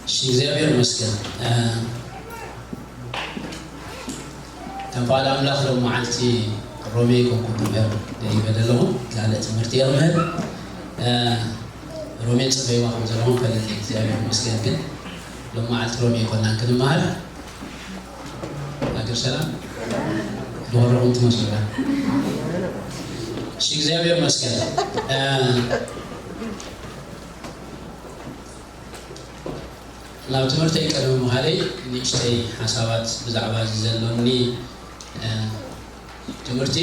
እሺ፣ እግዚኣብሔር ይመስገን። እ፣ ከም ፍቓድ ኣምላኽ ሎም መዓልቲ ሮሜ ኮንኩ ክምህር ደይበ ዘለኹ፣ ካልእ ትምህርቲ እየ ክምህር። እ፣ ሮሜ ጽፈይዋ ከም ዘለኹም ፈለጥ እየ፣ እግዚኣብሔር ይመስገን። ግን ሎም መዓልቲ ሮሜ ኣይኮናን ክንመሃር። ሃገር ሰላም ዝወረኹም ትመስሉና። እሺ፣ እግዚኣብሔር ይመስገን። እ፣ ናብ ትምህርተይ ቅድሚ ምኻደይ ንእሽተይ ሓሳባት ብዛዕባ እዚ ዘሎኒ፣ እ፣ ትምህርቲ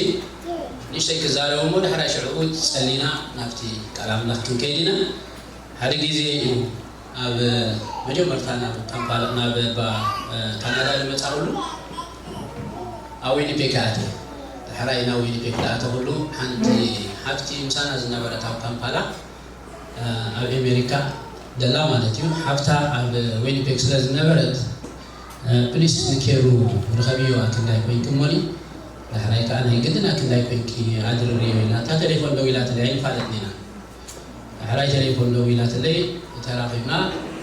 ንእሽተይ ክዛረብ እሞ፣ ድሕራይ ሽዕኡ ጸሊና ናብቲ ቃል ኣምላኽ ክንከይድ ኢና። ሓደ ግዜ እዩ ኣብ መጀመርታ ናብ ካምፓላ፣ ናብ ባ-፣ እ፣ ካናዳ ዝመጻእሉ ኣብ ዊኒፔግ ኣትየ። ድሕራይ ናብ ዊኒፔግ ዝኣተኹሉ ሓንቲ ሓፍቲ ምሳና ዝነበረት ኣብ ካምፓላ፣ እ፣ ኣብ ኣሜሪካ ደላ ማለት እዩ። ሓፍታ ኣብ ዊኒፔግ ስለ ዝነበረት፣ እ፣ ፕሊስ ንኬሩ ርኸብዮ ኣክንዳይ ኮይንኪ እሞኒ፣ ዳሕራይ ከኣ ናይ ግድን ኣክንዳይ ኮይንኪ ኣድርርዮ ኢላ፣ እታ ቴሌፎን ደው ኢላትለይ ኣይንፋለጥን ኢና። ዳሕራይ ቴሌፎን ደው ኢላትለይ ተራኺብና፣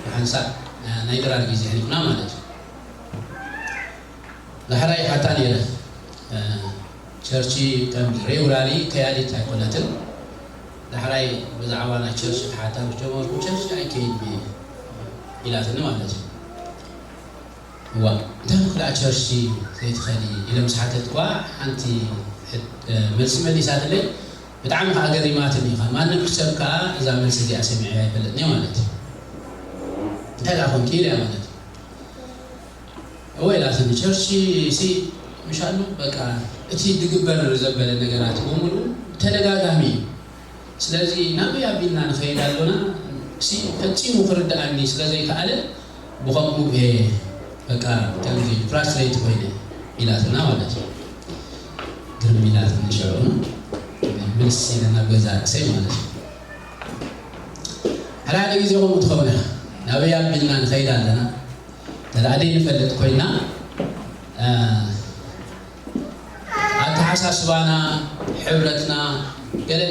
ብሓንሳእ፣ እ፣ ናይ ድራር ግዜ ሕሊፍና ማለት እዩ። ዳሕራይ ሓታ ነይረ፣ እ፣ ቸርቺ ከም ሬጉላሪ ከያዲት ኣይኮነትን። ዳሕራይ ብዛዕባ ናይ ቸርች ክሓታ ምስ ጀመርኩ፣ ቸርች ኣይከይድን እየ ኢላትኒ ማለት እዩ። እዋ፣ እንታይ ምኽንያት ቸርች ዘይትኸዲ ኢለ ምስ ሓተትኳ፣ ሓንቲ ሕት-፣ እ፣ መልሲ መሊሳትለይ። ብጣዕሚ ከኣ ገሪማትኒ። ካብ ማንም ክሰብ ከኣ እዛ መልሲ እዚኣ ሰሚዐያ ኣይፈልጥን እየ ማለት እዩ። እንታይ ደኣ ኮንኪ ኢለያ ማለት እዩ። እወ ኢላትኒ፣ ቸርች ሲ ምሻሉ በቃ እቲ ዝግበር ዘበለ ነገራት በሙሉ ተደጋጋሚ እዩ። ስለዚ ናበይ ኣቢልና ንኸይድ ኣሎና ሲ ፈጺሙ ክርድኣኒ ስለ ዘይከኣለ ብኸምኡ እየ በቃ ከምዚ ፍራስትሬት ኮይነ ኢላትና ማለት እዩ። ግርም ኢላትና ሽዑ ምልስ ኢለ ናብ ገዛ ርእሰይ ማለት እዩ። ሓደ ሓደ ግዜ ከምኡ ትኸውን እያ። ናበይ ኣቢልና ንኸይድ ኣለና? ተዳኣ ደይ ንፈልጥ ኮይና፣ እ፣ ኣተሓሳስባና፣ ሕብረትና፣ ገለ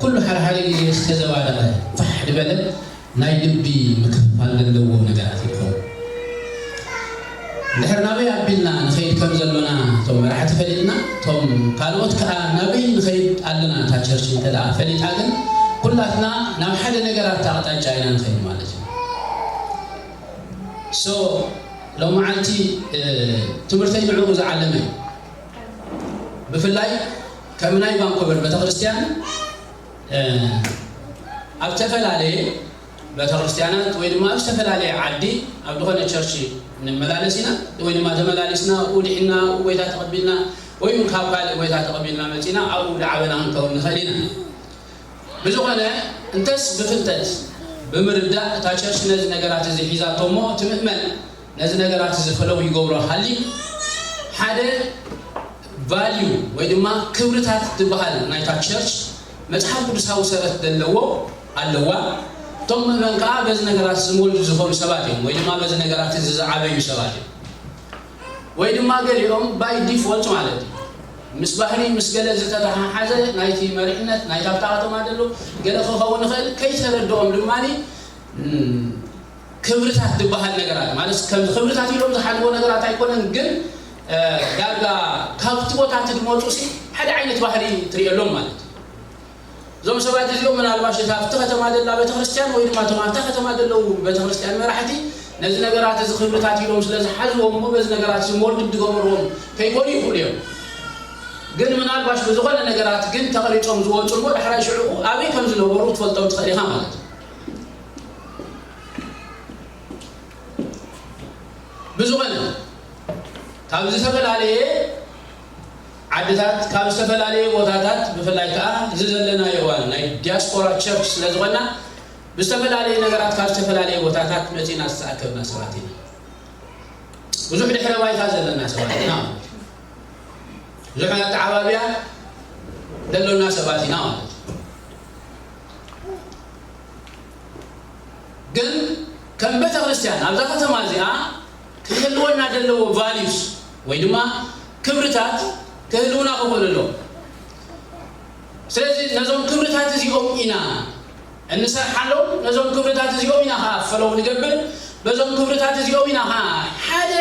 ኩሉ ሓደ ሓደ ግዜ ዝተዘባደቐ፣ ፋሕ ዝበለ ናይ ልቢ ምክፍፋል ዘለዎ ነገራት ይኸውን። እንድሕር ናበይ ኣቢልና ንኸይድ ከም ዘሎና እቶም መራሕቲ ፈሊጥና፣ እቶም ካልኦት ከኣ ናበይ ንኸይድ ኣለና እታ ቸርች እንተ ደኣ ፈሊጣ ግን፣ ኩላትና ናብ ሓደ ነገራት ኣቕጣጫ ኢና ንኸይድ ማለት እዩ። ሶ፣ ሎመዓልቲ፣ እ፣ ትምህርተይ ንዕኡ ዝዓለመ እዩ። ብፍላይ ከም ናይ ቫንኮቨር ቤተክርስትያን፣ እ፣ ኣብ ዝተፈላለየ ቤተክርስትያናት ወይ ድማ ኣብ ዝተፈላለየ ዓዲ ኣብ ዝኾነ ቸርች ንመላለስ ኢና፣ ወይ ድማ ተመላሊስና ኣብኡ ድሒና ኣብኡ ጎይታ ተቐቢልና፣ ወይ እውን ካብ ካልእ ጎይታ ተቐቢልና መጺና ኣብኡ ዝዓበና ክንከውን ንኽእል ኢና። ብዝኾነ፣ እንተስ ብፍልጠት ብምርዳእ እታ ቸርች ነዚ ነገራት እዚ ሒዛቶ እሞ፣ እቲ ምእመን ነዚ ነገራት እዚ ፈለው ይገብሮ ሃልዩ፣ ሓደ ቫልዩ ወይ ድማ ክብርታት ዝበሃል ናይታ ቸርች መጽሓፍ ቅዱሳዊ ሰረት ዘለዎ ኣለዋ። እቶም ምእመን ከኣ በዚ ነገራት ዝሞልዱ ዝኾኑ ሰባት እዮም፣ ወይ ድማ በዚ ነገራት እዚ ዝዓበዩ ሰባት እዮም። ወይ ድማ ገሊኦም ባይ ዲፎልት ማለት እዩ፣ ምስ ባህሪ ምስ ገለ ዝተተሓሓዘ ናይቲ መሪሕነት ናይታ ኣብታ ከተማ ዘሎ ገለ ክኸውን ይኽእል፣ ከይተረድኦም ድማ፣ እም፣ ክብርታት ዝበሃል ነገራት ማለት ከም ክብርታት ኢሎም ዝሓልዎ ነገራት ኣይኮነን፣ ግን፣ እ፣ ዳርጋ ካብቲ ቦታ እቲ ዝመፁ ሲ ሓደ ዓይነት ባህሪ ትርእየሎም ማለት እዩ። እዞም ሰባት እዚኦም ምናልባሽ እታ ኣብቲ ከተማ ዘላ ቤተክርስትያን ወይ ድማ እቶም ኣብታ ከተማ ዘለዉ ቤተክርስትያን መራሕቲ ነዚ ነገራት እዚ ክብርታት ኢሎም ስለ ዝሓዝዎም እሞ በዚ ነገራት እዚ ሞልድ ዝገበርዎም ከይኮኑ ይኽእሉ እዮም። ግን ምናልባሽ ብዝኾነ ነገራት ግን ተቐሪጾም ዝወፁ እሞ ዳሕራይ ሽዑ ኣበይ ከም ዝነበሩ ክትፈልጦም ትኽእል ኢኻ ማለት እዩ። ብዝኾነ ካብ ዝተፈላለየ ዓድታት፣ ካብ ዝተፈላለየ ቦታታት፣ ብፍላይ ከኣ እዚ ዘለናዮ እዋን ናይ ዲያስፖራ ቸርች ስለ ዝኾንና፣ ብዝተፈላለየ ነገራት ካብ ዝተፈላለየ ቦታታት መጺና ዝተኣከብና ሰባት ኢና። ብዙሕ ድሕረ ባይታ ዘለና ሰባት ኢና ማለት እዩ። ብዙሕ ኣተዓባብያ ዘሎና ሰባት ኢና ማለት እዩ። ግን ከም ቤተ ክርስቲያን ኣብዛ ከተማ እዚኣ ክህልወና ዘለዎ ቫልዩስ ወይ ድማ ክብርታት ክህልውና ክኽእሉ ኣለዎም። ስለዚ ነዞም ክብርታት እዚኦም ኢና እንሰርሓሎም፣ ነዞም ክብርታት እዚኦም ኢና ከዓ ፈለው ንገብር። በዞም ክብርታት እዚኦም ኢና ኸዓ ሓደ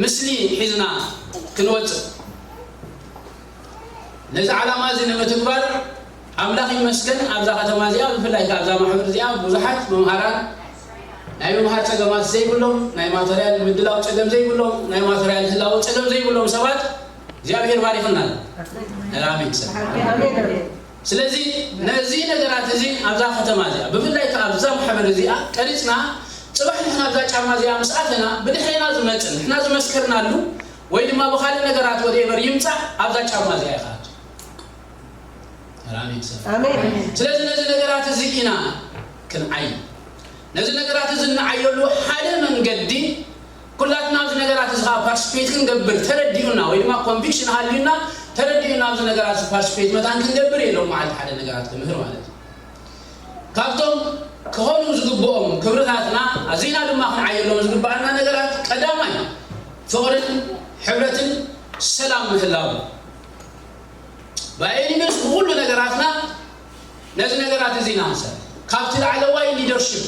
ምስሊ ሒዝና ክንወፅእ። ነዚ ዓላማ እዚ ንምትግባር ኣምላኽ ይመስገን፣ ኣብዛ ከተማ እዚኣ፣ ብፍላይ ከኣ ኣብዛ ማሕበር እዚኣ ብዙሓት መምሃራን፣ ናይ ምምሃር ጸገማት ዘይብሎም፣ ናይ ማተርያል ምድላው ጸገም ዘይብሎም፣ ናይ ማተርያል ህላወ ጸገም ዘይብሎም ሰባት እግዚኣብሔር ባሪኽና። ኣሜን። ሰብ ስለዚ ነዚ ነገራት እዚ ኣብዛ ከተማ እዚኣ፣ ብፍላይ ከኣ ኣብዛ ማሕበር እዚኣ ቀሪጽና፣ ጽባሕ ንሕና ኣብዛ ጫማ እዚኣ ምስ ኣተና፣ ብድሕሬና ዝመጽእ፣ ንሕና ዝመስከርናሉ ወይ ድማ ብኻልእ ነገራት ወደበር ይምጻእ፣ ኣብዛ ጫማ እዚኣ ይኸኣት። ኣሜን። ሰብ ኣሜን። ስለዚ ነዚ ነገራት እዚ ኢና ክንዓይ። ነዚ ነገራት እዚ እንዓየሉ ሓደ መንገዲ፣ ኩላትና ኣብዚ ነገራት እዚ ከዓ ፓርቲስፔት ክንገብር ተረዲኡና፣ ወይ ድማ ኮንቪክሽን ሃልዩና ተረዲኡና ኣብዚ ነገራት እዚ ፓርቲስፔት መታን ክንገብር የሎም መዓልቲ ሓደ ነገራት ክምህር ማለት እዩ። ካብቶም ክኾኑ ዝግብኦም ክብርታትና ኣዚና ድማ ክንዓየሎም ዝግብኣና ነገራት ቀዳማይ ፍቕርን ሕብረትን ሰላም ምህላው። ብኣየኒ ምስ ብኩሉ ነገራትና ነዚ ነገራት እዚ ኢና ንሰርሕ። ካብቲ ላዕለዋይ ሊደርሽፕ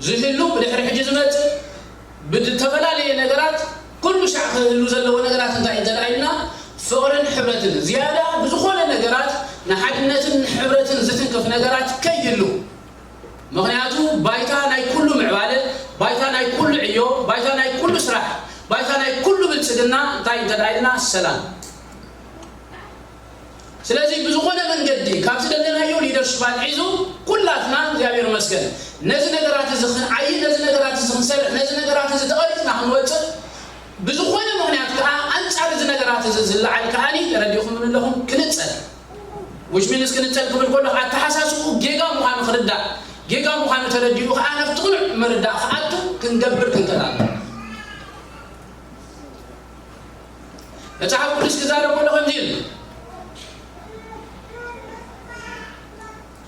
ዝህሉ ብድሕሪ ሕጂ ዝመጽእ ብዝተፈላለየ ነገራት ኩሉ ሻዕ ክህሉ ዘለዎ ነገራት እንታይ እንተ ደኣ ኢልና፣ ፍቕርን ሕብረትን ዝያዳ ብዝኾነ ነገራት ንሓድነትን ንሕብረትን ዝትንክፍ ነገራት ከይህሉ። ምኽንያቱ ባይታ ናይ ኩሉ ምዕባለ፣ ባይታ ናይ ኩሉ ዕዮ፣ ባይታ ናይ ኩሉ ስራሕ፣ ባይታ ናይ ኩሉ ብልጽግና እንታይ እንተ ደኣ ኢልና፣ ሰላም። ስለዚ ብዝኾነ መንገዲ ካብቲ ደለናዮ ሊደርሽፕ ኣትሒዙ ኩላትና እግዚኣብሔር ይመስገን ነዚ ነገራት እዚ ክንዓይ፣ ነዚ ነገራት እዚ ክንሰርሕ፣ ነዚ ነገራት እዚ ተቐሪጽና ክንወጽእ ብዝኾነ ምኽንያት ከኣ ኣንጻር እዚ ነገራት እዚ ዝለዓል ከኣኒ ተረዲእኹም ኣለኹም ክንጸል። which means ክንጸል ክብል ከለኹ ኣተሓሳስብኡ ጌጋ ምዃኑ ክርዳእ፣ ጌጋ ምዃኑ ተረዲኡ ከኣ ናብቲ ቅኑዕ ምርዳእ ክኣቱ ክንገብር ክንክእል ኣለና። መጽሓፍ ቅዱስ ክዛረብ ከሎ ከምዚ ኢሉ፣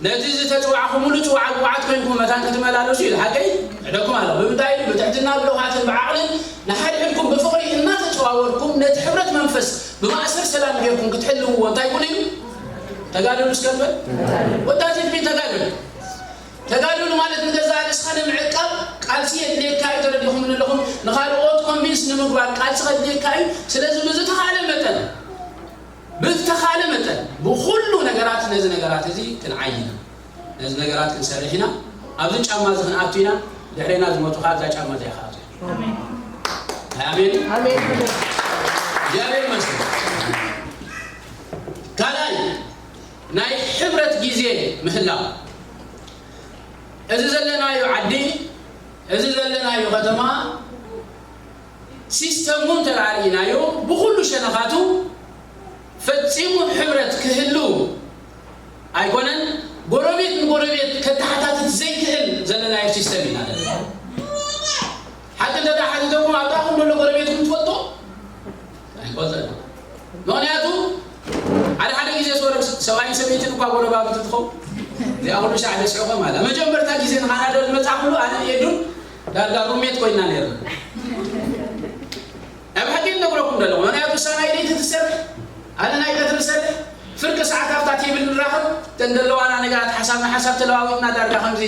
ነቲ ዝተጽዋዕኹምሉ ጽዋዕ ግቡዓት ኮይንኩም መታን ክትመላለሱ ኢሉ ሓቀይ ይሕደኩም ኣሎ። ብምንታይ ኢሉ? ብትሕትና ብልውሃትን ብዓቕልን ንሓድሕድኩም ብፍቕሪ እናተጸዋወርኩም ነቲ ሕብረት መንፈስ ብማእሰር ሰላም ጌርኩም ክትሕልውዎ እንታይ ኩኑ ኢሉ? ተጋደሉ እስከ ንበል። ወዳት ፊት ተጋደሉ። ተጋደሉ ማለት ንገዛእ ርእስኻ ንምዕቃብ ቃልሲ የድልየካ እዩ። ተረዲኹም ኣለኹም። ንኻልኦት ኮንቪንስ ንምግባር ቃልሲ ከድልየካ እዩ። ስለዚ ብዝተኻእለ መጠን ብዝተኻለ መጠን ብኹሉ ነገራት ነዚ ነገራት እዚ ክንዓይ ኢና። ነዚ ነገራት ክንሰርሕ ኢና። ኣብዚ ጫማ እዚ ክንኣቱ ኢና። ድሕሬና ዝመፁ ከዓ ኣብዛ ጫማ እዚኣ ክኣቱ እዮም። ኣሜን። ኣሜን። እግዚኣብሔር ይመስገን። ካልኣይ ናይ ሕብረት ግዜ ምህላው። እዚ ዘለናዮ ዓዲ፣ እዚ ዘለናዮ ከተማ ሲስተሙ እንተ ደኣ ርኢናዮ ብኹሉ ሸነኻቱ ፈጺሙ ሕብረት ክህሉ ኣይኮነን። ጎረቤት ንጎረቤት ከተሓታትት ዘይክእል ዘለናዮ ሲስተም ኢና ዘለና። ሓቂ እንተ ደኣ ሓቲተኩም ኣብ ጥቓኹም ዘሎ ጎረቤትኩም ትፈልጦ? ኣይኮነን። ምኽንያቱ ሓደ ሓደ ግዜ ሰብኣይን ሰበይትን እኳ ጎረባብቲ ትኾኑ እዚኣ ኩሉ ሻዕ ደስዕኾም ኣላ። መጀመርታ ግዜ ንኻናዳ ዝመጻእኩሉ ኣነ ኤዱን ዳርጋ ሩሜት ኮይና ነርና። ናይ ብሓቂ ነግረኩም ዘለኹ። ምኽንያቱ እሳ ናይ ለይቲ ትሰርሕ፣ ኣነ ናይ ቀትሪ ዝሰርሕ፣ ፍርቂ ሰዓት ኣብታ ቴብል ንራኸብ፣ እተን ዘለዋና ነገራት ሓሳብ ንሓሳብ ተለዋዊጥና ዳርጋ ከምዚ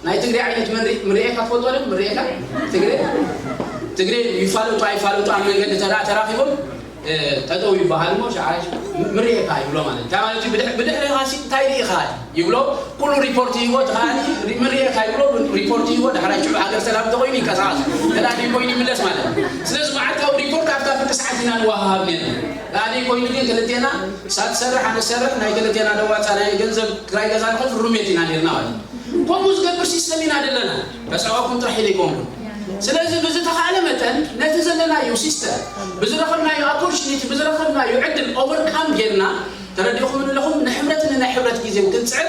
ናይ ትግሬ ዓይነት መንሪ-፣ ምርኤካ ትፈልጦ ዶ? ምርኤካ? ትግሬ? ትግሬ ይፋለጡ ኣይፋለጡ ኣብ መንገዲ ተራ-፣ ተራኺቦም፣ እ፣ ጠጠው ይበሃል እሞ ሻዕራይ ምርኤካ ይብሎ ማለት እዩ። እንታይ ማለት እዩ? ብድሕ-፣ ብድሕሬኻ ሲ እንታይ ርኢኻ? ይብሎ፣ ኩሉ ሪፖርት ይህቦ፣ እቲ ከኣ ሪ-፣ ምርኤካ ይብሎ፣ ሪፖርት ይህቦ፣ ዳሕራይ ሽዑ ሃገር ሰላም እንተኾይኑ ይንቀሳቐስ፣ እንተ ደኣ ደይኮይኑ ይምለስ ማለት እዩ። ስለዚ መዓልታዊ ሪፖርት ኣብታ ፍርቂ ሰዓት ኢና ንወሃሃብ ነርና። ደኣ ደይኮይኑ ግን ክልቴና፣ ንሳ ትሰርሕ፣ ኣነ ዝሰርሕ፣ ናይ ክልቴና ደዋፃ ናይ ገንዘብ ክራይ ገዛ ንኸፍል ሩሜት ኢና ነርና ማለት እዩ። ከምኡ ዝገብር ሲስተም ኢና ዘለና። ከስዕበኩም ጥራሕ ኢለ ኣይኮንኩን። ስለዚ ብዝተኻእለ መጠን ነቲ ዘለናዮ ሲስተም፣ ብዝረኸብናዮ ኦፖርቹኒቲ፣ ብዝረኸብናዮ ዕድል ኦቨርካም ጌርና፣ ተረዲእኹም ኣለኹም፣ ንሕብረትን ንናይ ሕብረት ግዜን ክንጽዕር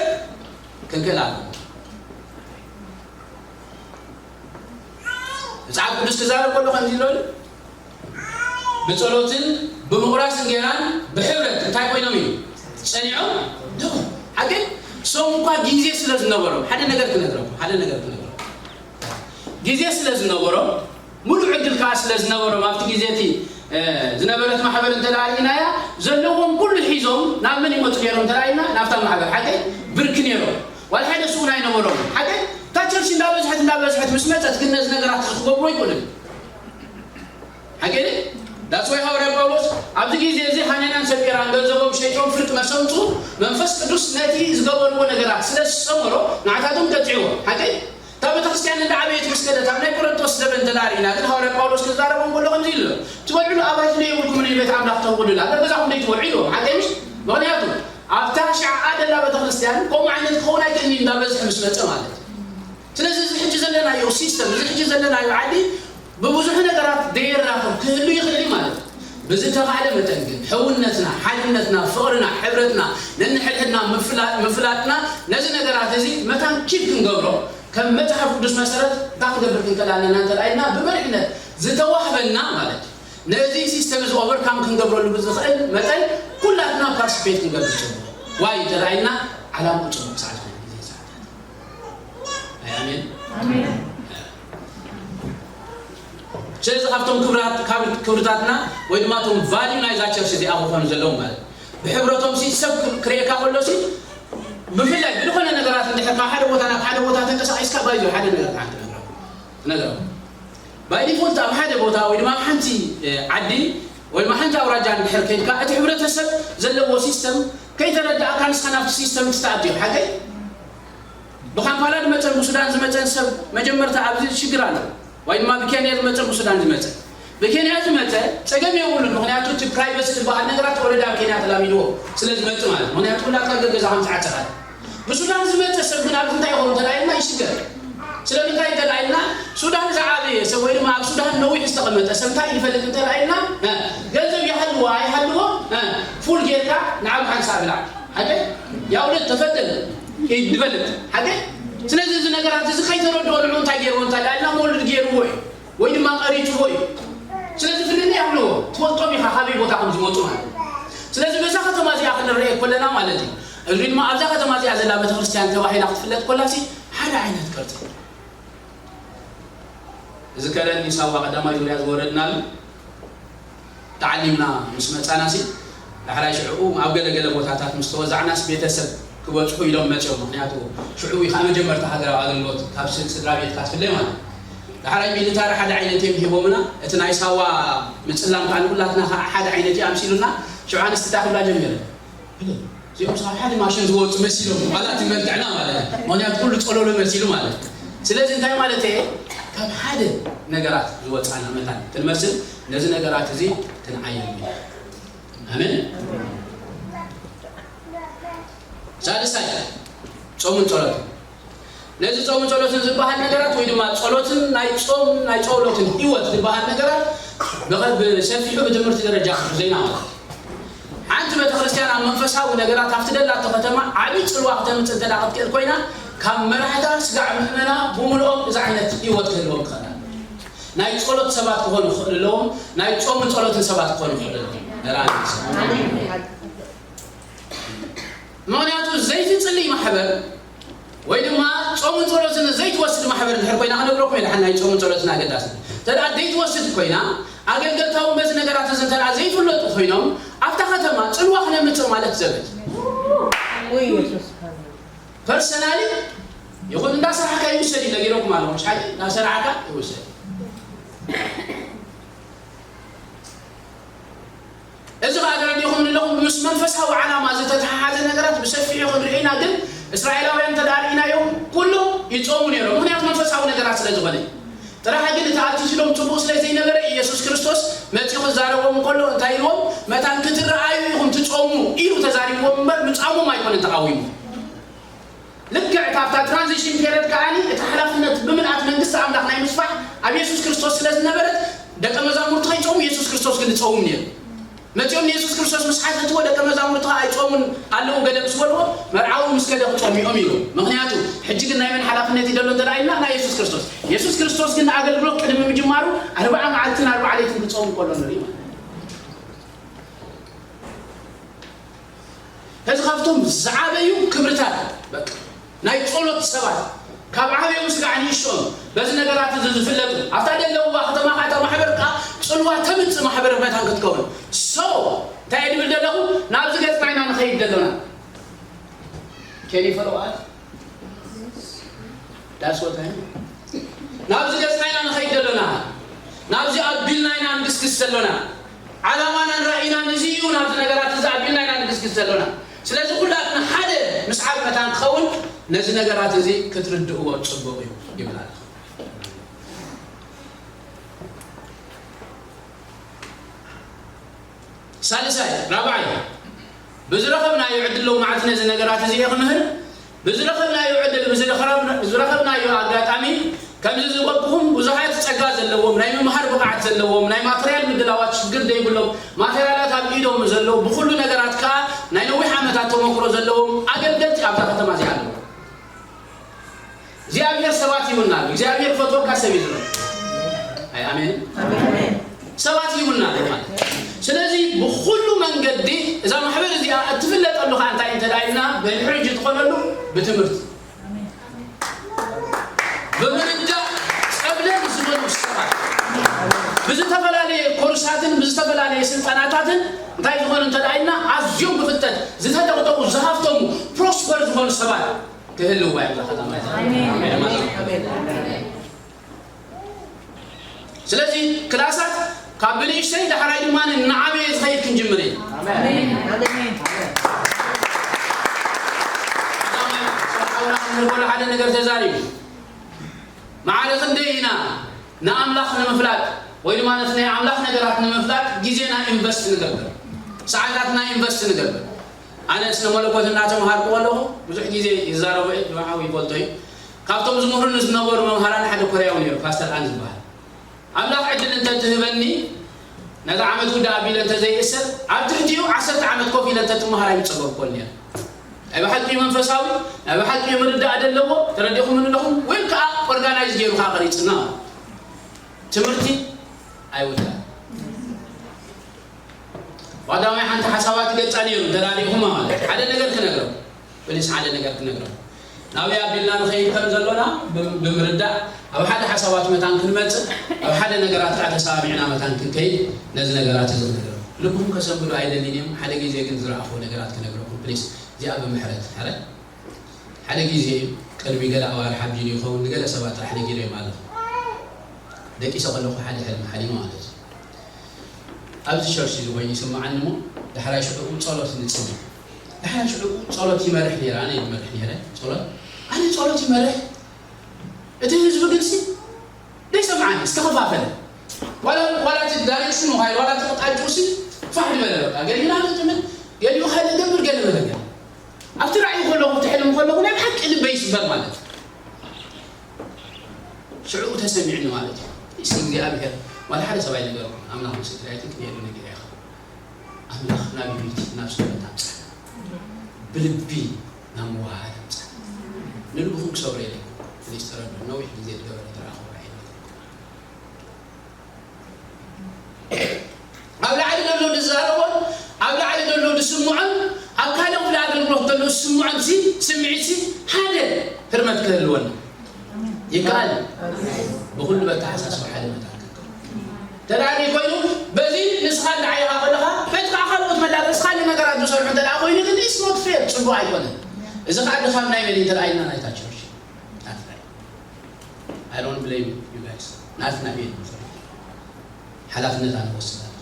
ክንክእል ኣለና። መጽሓፍ ቅዱስ ክዛረብ ከሎ ከምዚ ኢሎ ኣሎ፣ ብጸሎትን ብምቑራስን ጌራን ብሕብረት እንታይ ኮይኖም እዩ ጸኒዖም? ደው። ሓቂ ሶም እኳ ግዜ ስለ ዝነበሮም፣ ሓደ ነገር ክነግረኩም፣ ሓደ ነገር ክነግረኩም። ግዜ ስለ ዝነበሮም፣ ሙሉእ ዕድል ከኣ ስለ ዝነበሮም፣ ኣብቲ ግዜ እቲ፣ እ፣ ዝነበረት ማሕበር እንተ ደኣ ርኢናያ፣ ዘለዎም ኩሉ ሒዞም ናብ መን ይመጹ ነይሮም እንተ ደኣ ኢልና፣ ናብታ ማሕበር። ሓቂ ብርክ ነይሮም። ዋላ ሓደ ሱቕ ኣይነበሮም። ሓቂ እታ ቸርች እንዳበዝሐት፣ እንዳበዝሐት ምስ መጸት ግን ነዚ ነገራት ክኽቦ ኣይኮነን። ሓቂ ድዩ? That's why ሃዋርያ ጳውሎስ ኣብዚ ግዜ እዚ ሃናንያን ሰጲራን ገንዘቦም ሸይጦም ፍርቂ መሰምጹ መንፈስ ቅዱስ ነቲ ዝገበርዎ ነገራት ስለ ዝሰመሮ ንዓታቶም ቀጺዕዎ። ሓቂ እታ ቤተክርስትያን እንዳ ዓበየት ምስ ከደት ኣብ ናይ ቆረንቶስ ዘበን እንተ ደኣ ርኢና ግን ሃዋርያ ጳውሎስ ክዛረቦም ከሎ ከምዚ ኢሉ ኣሎ። ትበልዕሉ ኣባይት ዶ የብልኩምን ንቤት ኣምላኽ ተንቁዱላ ኣብ ገዛኹም ደይትበልዑ ኢልዎም። ሓቂ ምሽ? ምኽንያቱ ኣብታ ሽዓ ደላ ቤተክርስትያን ከምኡ ዓይነት ክኸውን ኣይክእልን እዩ እንዳበዝሐ ምስ መጸ ማለት እዩ። ስለዚ እዚ ሕጂ ዘለናዮ ሲስተም እዚ ሕጂ ዘለናዮ ዓዲ ብብዙሕ ነገራት ደየራኽብ ክህሉ ይኽእል እዩ ማለት እዩ። ብዝተኻእለ መጠን ግን ሕውነትና፣ ሓድነትና፣ ፍቕርና፣ ሕብረትና፣ ነንሕድሕድና ምፍላጥ ምፍላጥና ነዚ ነገራት እዚ መታን ኪድ ክንገብሮ ከም መጽሓፍ ቅዱስ መሰረት እንታይ ክንገብር ክንከል ኣለና እንተ ኢልና ብመሪሕነት ዝተዋህበና ማለት እዩ። ነዚ ሲስተም እዚ ኦቨርካም ክንገብረሉ ብዝኽእል መጠን ኩላትና ፓርቲስፔት ክንገብር ጽቡቕ ዋይ እንተ ኢልና ዓላምኡ ጽቡቕ ክሳዕ ዝኾነ ግዜ ሰዓታት ኣሜን። ስለዚ ካብቶም ክብርታትና ወይ ድማ ቶም ቫልዩ ናይዛ ቸርች እዚኣ ክኾኑ ዘለዎም ማለት ብሕብረቶም ሲ ሰብ ክርእየካ ከሎ ሲ ብፍላይ ብዝኾነ ነገራት እንድሕር ካብ ሓደ ቦታ ናብ ሓደ ቦታ ተንቀሳቂስካ ባይዞ ሓደ ነገር ሓንቲ ነግረው ነግረው ባይ ዲፎልት ኣብ ሓደ ቦታ ወይ ድማ ኣብ ሓንቲ ዓዲ ወይ ድማ ሓንቲ ኣውራጃ እንድሕር ከይድካ እቲ ሕብረተሰብ ዘለዎ ሲስተም ከይተረዳእካ ንስኻ ናብቲ ሲስተም ትተኣትዮ ሓቀይ ብካምፓላ ዝመፀን ብሱዳን ዝመፀን ሰብ መጀመርታ ኣብዚ ሽግር ኣሎ ወይ ድማ ብኬንያ ዝመፀ ብሱዳን ዝመፀ ብኬንያ ዝመፀ ፀገም የብሉን ምክንያቱ እቲ ፕራይቨሲ ዝበሃል ነገራት ወረዳ ኣብ ኬንያ ተላሚድዎ ስለ ዝመፅ ማለት ምክንያቱ ኩላትካ ገገዛ ከም ሰዓት ሰዓት ብሱዳን ዝመፀ ሰብ ግን ኣብዚ እንታይ ይኸውን ተላይልና ይሽገር ስለምንታይ እንተላይልና ሱዳን ዝዓበየ ሰብ ወይ ድማ ኣብ ሱዳን ነዊሕ ዝተቐመጠ ሰብ እንታይ ይፈልጥ እንተላይልና ገንዘብ ይሃልዎ ኣይሃልዎ ፉል ጌርካ ንዓብ ሓንሳ ብላዕ ሓደ ያውለት ተፈደለ ይድበልት ሓደ ስለዚ እዚ ነገራት እዚ ከይተረድኦ ንዑ እንታይ ገይርዎ እንታይ ዳልና መውልድ ገይርዎ እዩ ወይ ድማ ቀሪፅዎ እዩ ስለዚ ፍልልይ ኣለዎ ትፈልጦም ኢኻ ካበይ ቦታ ከም ዝመፁ ማለት ስለዚ በዛ ከተማ እዚኣ ክንረአ ከለና ማለት እዩ እዚ ድማ ኣብዛ ከተማ እዚኣ ዘላ ቤተክርስትያን ተባሂላ ክትፍለጥ ኮላሲ ሓደ ዓይነት ቅርፂ እዚ ከረን ሳዋ ቀዳማይ ዙርያ ዝወረድናሉ ተዓሊምና ምስ መጻና ሲ ዳሕራይ ሽዕኡ ኣብ ገለገለ ቦታታት ምስ ተወዛዕናስ ቤተሰብ ክበጽሑ ኢሎም መጽኦም ምክንያቱ ሽዕኡ ኢኻ መጀመርታ ሃገራዊ ኣገልግሎት ካብ ስድራ ቤትካ ትፍለ ማለት ዳሕራይ ሚሊታሪ ሓደ ዓይነት እዮም ሂቦምና እቲ ናይ ሳዋ ምጽላም ከዓ ንኩላትና ሓደ ዓይነት እዩ ኣምሲሉና ሽዑ ኣንስቲ እንታይ ክብላ ጀሚረ እዚኦም ካብ ሓደ ማሽን ዝወፁ መሲሎም ዋላ እቲ መልክዕና ማለት እዩ ምክንያቱ ኩሉ ፀሎሎ መሲሉ ማለት እዩ ስለዚ እንታይ ማለት እየ ካብ ሓደ ነገራት ዝወፃና መታን ክንመስል ነዚ ነገራት እዚ ክንዓየሉ ኣሜን ሳልሳይ ፆምን ፀሎትን ነዚ ጾምን ጸሎትን ዝበሃል ነገራት ወይ ድማ ጸሎትን ናይ ጾም ናይ ጸሎትን ህይወት ዝበሃል ነገራት ብኸ- ብሰፊሑ ብትምህርቲ ደረጃ ዘይና ማለት ሓንቲ ቤተክርስትያን ኣብ መንፈሳዊ ነገራት ኣብቲ ደላቶ ከተማ ዓብዪ ጽልዋ ክተምጽእ እንተ ክትክእል ኮይና ካብ መራሕታ ስጋዕ ምእመና ብምልኦም እዚ ዓይነት ህይወት ክህልዎም ክኽእል ናይ ጸሎት ሰባት ክኾኑ ክኽእል ኣለዎም ናይ ጾምን ጸሎትን ሰባት ክኾኑ ክኽእል ኣለዎም ምኽንያቱ ዘይትጽልይ ማሕበር ወይ ድማ ጾምን ጸሎትን ዘይትወስድ ማሕበር እንድሕር ኮይና ክነግረኩም እየ ድሓን ናይ ጾምን ጸሎትን ኣገዳሲ እንተ ደኣ ዘይትወስድ ኮይና ኣገልገልታ እውን በዚ ነገራት እዚ እንተ ደኣ ዘይፍለጡ ኮይኖም ኣብታ ከተማ ጽልዋ ክነምጽእ ማለት ዘበት ፐርሰናሊ ይኹን እንዳሰራሕካ ይውሰድ እዩ ነጊረኩም ኣለኹ ምሽ ሓቂ እንዳሰራሕካ ይውሰድ እዚ ከዓ ተረዲኹም ኣለኹም ምስ መንፈሳዊ ዓላማ ዝተተሓሓዘ ነገራት ብሰፊሑ ክንርኢ ኢና ግን እስራኤላውያን ተዳርኢናዮም ኩሎም ይጾሙ ነይሮም ምክንያቱ መንፈሳዊ ነገራት ስለ ዝኾነ ጥራሕ ግን እቲ ኣትስሎም ጽቡቕ ስለ ዘይነበረ ኢየሱስ ክርስቶስ መጺኡ ክዛረቦም እንከሎ እንታይ ኢልዎም መታን ክትረኣዩ ኢኹም ትጾሙ ኢሉ ተዛሪብዎም እምበር ምጻሞም ኣይኮነን ተቃዊሙ ልክዕ ካብታ ትራንዚሽን ፔረድ ከዓኒ እቲ ሓላፍነት ብምልኣት መንግስቲ ኣምላኽ ናይ ምስፋሕ ኣብ የሱስ ክርስቶስ ስለ ዝነበረት ደቀ መዛሙርቲ ከይጾሙ የሱስ ክርስቶስ ግን ዝጸውም ነይሩ መጺኦም ንየሱስ ክርስቶስ ምስ ሓተትዎ ደቀ መዛሙርቲ ከዓ ኣይጾሙን ኣለዉ ገለ ምስ በልዎ መርዓዊ ምስ ከደ ክጾሙ እዮም ኢሉ ምክንያቱ ሕጂ ግን ናይ መን ሓላፍነት እዩ ዘሎ እንተ ኢልና ናይ የሱስ ክርስቶስ የሱስ ክርስቶስ ግን ንኣገልግሎት ቅድሚ ምጅማሩ ኣርብዓ መዓልትን ኣርብዓ ለይትን ክጾሙ ከሎ ንርኢ ማለት እዚ ካብቶም ዝዓበዩ ክብርታት ናይ ጸሎት ሰባት ካብ ዓበዮም ስጋዕ ንእሽኦም በዚ ነገራት እዚ ዝፍለጡ ኣብታ ዘለውዋ ከተማ ከዓ እታ ማሕበር ከዓ ጽልዋ ተምጽእ ማሕበር መታን ክትከውን so እንታይ ድብል ዘለኹ ናብዚ ገጽና ኢና ንኸይድ ዘለና ከኒ ፈለዋል ዳስ ወታይ ናብዚ ገጽና ኢና ንኸይድ ዘለና ንግስግስ ዘሎና። ዓላማናን ራእይናን እዚ እዩ። ናብዚ ነገራት እዚ ኣቢልና ኢና ንግስግስ ዘሎና። ስለዚ ኩላትና ሓደ ምስዓብ መታን ክኸውን ነዚ ነገራት እዚ ክትርድእዎ ጽቡቕ እዩ ይብል ኣሎ። ሳልሳይ፣ ራብዓይ፣ ብዝረኸብናዮ ዕድል ሎማዓንቲ ነዚ ነገራት እዚ እየ ክምህር። ብዝረኸብናዮ ዕድል፣ ብዝረኸብ-፣ ብዝረኸብናዮ ኣጋጣሚ፣ ከምዚ ዝበልኩኹም ብዙሓት ጸጋ ዘለዎም፣ ናይ ምምሃር ብቕዓት ዘለዎም፣ ናይ ማተርያል ምድላዋት ሽግር ዘይብሎም፣ ማተርያላት ኣብ ኢዶም ዘለዉ፣ ብኹሉ ነገራት ከኣ ናይ ነዊሕ ዓመታት ተመክሮ ዘለዎም ኣገልገልቲ ኣብዛ ከተማ እዚኣ ኣለዉ። እግዚኣብሔር ሰባት ይውናሉ። እግዚኣብሔር ፈትወካ ሰብ እዩ ዝብል። ኣይ ኣሜን። ሰባት ይውናሉ ማለት። ስለዚ ብኹሉ መንገዲ እዛ ማሕበር እዚኣ እትፍለጠሉ ከዓ እንታይ እንተ ደኣ ኢልና፣ ብድሕሪ ሕጂ ትኾነሉ ብትምህርቲ። ብምርዳእ ጸብለል ዝበሉ ሰባት ብዝተፈላለየ ኮርሳትን ብዝተፈላለየ ስልጠናታትን እንታይ ዝኾኑ እንተ ደኣ ኢልና፣ ኣዝዮም ብፍልጠት ዝተጠቕጠቑ ዝሃፍተሙ ፕሮስፐር ዝኾኑ ሰባት ክህልው እያ እዛ ከተማ እዚኣ። ኣሜን። ኣሜን። ኣሜን። ስለዚ ክላሳት ካብ ብንእሽተይ ዳሕራይ ድማ ንዓበየ ዝኸይድ ክንጅምር እዩ። ኣሜን። ኣሜን። ቀዳማይ ሰብኣውና ክንብል ከሎ ሓደ ነገር ተዛሪቡ። ማዕረ ክንደይ ኢና ንኣምላኽ ንምፍላጥ ወይ ድማ ነቲ ናይ ኣምላኽ ነገራት ንምፍላጥ ግዜና ኢንቨስት ንገብር፣ ሰዓታትና ኢንቨስት ንገብር። ኣነ ስነ መለኮት እናተምሃርኩ ከለኹ ብዙሕ ግዜ ይዛረቦ እየ፣ ንባዕኡ ይፈልጦ እዩ። ካብቶም ዝምህሩኒ ዝነበሩ መምሃራን ሓደ ኮርያዊ ነይሩ፣ ፓስተር ኣን ዝበሃል። ኣምላኽ ዕድል እንተትህበኒ፣ ነቲ ዓመት ውዳእ ኣቢለ እንተዘይእሰር፣ ኣብ ትሕቲኡ ዓሰርተ ዓመት ኮፍ ኢለ እንተትመሃር ኣይምጸገብኩን ነይረ። ናይ ብሓቂ መንፈሳዊ፣ ናይ ብሓቂ ምርዳእ ዘለዎ፣ ተረዲኹምኒ ኣለኹም? ወይ ከኣ ኦርጋናይዝ ገይሩ ከኣ ቀሪጽና። ትምህርቲ ኣይውዳእ። ቀዳማይ ሓንቲ ሓሳባት ገጻ ነይሩ፣ ተራዲኹማ ማለት ሓደ ነገር ክነግረው፣ ፕሊስ ሓደ ነገር ክነግረው። ናበይ ኣቢልና ንኸይድ ከም ዘሎና ብ-፣ ብምርዳእ፣ ኣብ ሓደ ሓሳባት መታን ክንመጽእ፣ ኣብ ሓደ ነገራት ከዓ ተሰማሚዕና መታን ክንከይድ፣ ነዚ ነገራት እዚ ክነግረው። ልብኹም ከሰንብዱ ኣይደልን እዮም። ሓደ ግዜ ግን ዝረኣኹዎ ነገራት ክነግረኩም፣ ፕሊስ፣ እዚኣ ብምሕረት፣ ሕረ። ሓደ ግዜ ቅድሚ ገለ ኣዋርሕ ኣቢሉ ይኸውን፣ ንገለ ሰባት ጥራሕ ነጊረዮም ኣለኹ። ደቂሰ ከለኹ ሓደ ሕልሚ ሓሊመ ማለት እዩ። ኣብዚ ቸርች እዚ ኮይኑ ይስምዓኒ እሞ፣ ዳሕራይ ሽዑ ጸሎት ንጽሊ። ዳሕራይ ሽዑ ጸሎት ይመርሕ ነይረ፣ ኣነ እየ ዝመርሕ ነይረ ጸሎት። ኣነ ጸሎት ይመርሕ፣ እቲ ህዝቢ ግንሲ ዘይሰምዓኒ፣ ዝተኸፋፈለ። ዋላ፣ ዋላ እቲ ዳይሬክሽኑ ሃይል፣ ዋላ እቲ ኣቕጣጫኡሲ ፋሕ ዝበለ በቃ። ገሊኡ ናብዚ ትብል፣ ገሊኡ ካልእ ገብር፣ ገለ መለገለ። ኣብቲ ራእይ ከለኹ፣ እቲ ሕልሚ ከለኹ፣ ናይ ብሓቂ ልበይ ይስበር ማለት እዩ። ሽዑ ተሰሚዕኒ ማለት እዩ። እስኪ እግዚኣብሔር፣ ዋላ ሓደ ሰብ ኣይነገርኩን። ኣምላኽ ምስክር ኣይትንክን፣ የሉ ነገር ኢኻ። ኣምላኽ ናብ ዩኒቲ፣ ናብ ሰውነት ኣምጻእ። ብልቢ ናብ ምውሃሃድ ኣምጻእ። ንልብኹም ክሰብሮ የለይ። ፕሊስ ተረዱ። ነዊሕ ግዜ ዝገበረ ዝረኣኹ ራእይ። ኣብ ላዕሊ ዘሎ ዝዛረቦን ኣብ ላዕሊ ዘሎ ዝስምዖን ኣብ ካልእ ክፍሊ ኣገልግሎት ዘሎ ዝስምዖን ሲ ስምዒት ሲ ሓደ ህርመት ክህልወና ይከኣል። ብኹሉ በተሓሳስባ ሓደ መታን ክንከውን ተዳሊ ኮይኑ፣ በዚ ንስኻ እንዳዓየኻ ከለኻ፣ በቲ ከዓ ካልኦት መዳርስ ካልእ ነገራት ዝሰርሑ እንተ ደኣ ኮይኑ ግን፣ it's not fair፣ ጽቡቕ ኣይኮነን። እዚ ከዓ ድኻም ናይ መን እዩ እንተ ደኣ ኢልና፣ ናይታ ቸርች። ናትና እዩ። I don't blame you guys። ናትና እዩ። ሓላፍነት ኣንወስድ ኣለና።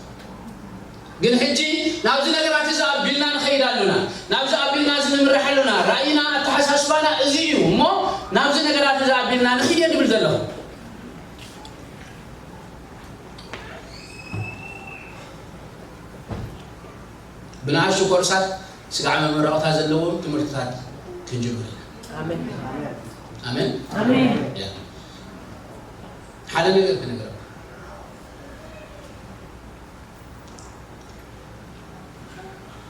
ግን ሕጂ ናብዚ ነገራት እዚ ኣቢልና ንኸይድ ኣሎና። ናብዚ ኣቢልና እዚ ንምራሕ ኣሎና። ራእይና፣ ኣተሓሳስባና እዚ እዩ። እሞ ናብዚ ነገራት እዚ ኣቢልና ንኸይድ እየ ዝብል ዘለኹ። ብንኣሽቱ ኮርሳት ስጋዕ መመረቕታ ዘለዎም ትምህርትታት ክንጅምር ኢና። ኣሜን። ኣሜን? ኣሜን። ያ። ሓደ ነገር ክነግረኩም።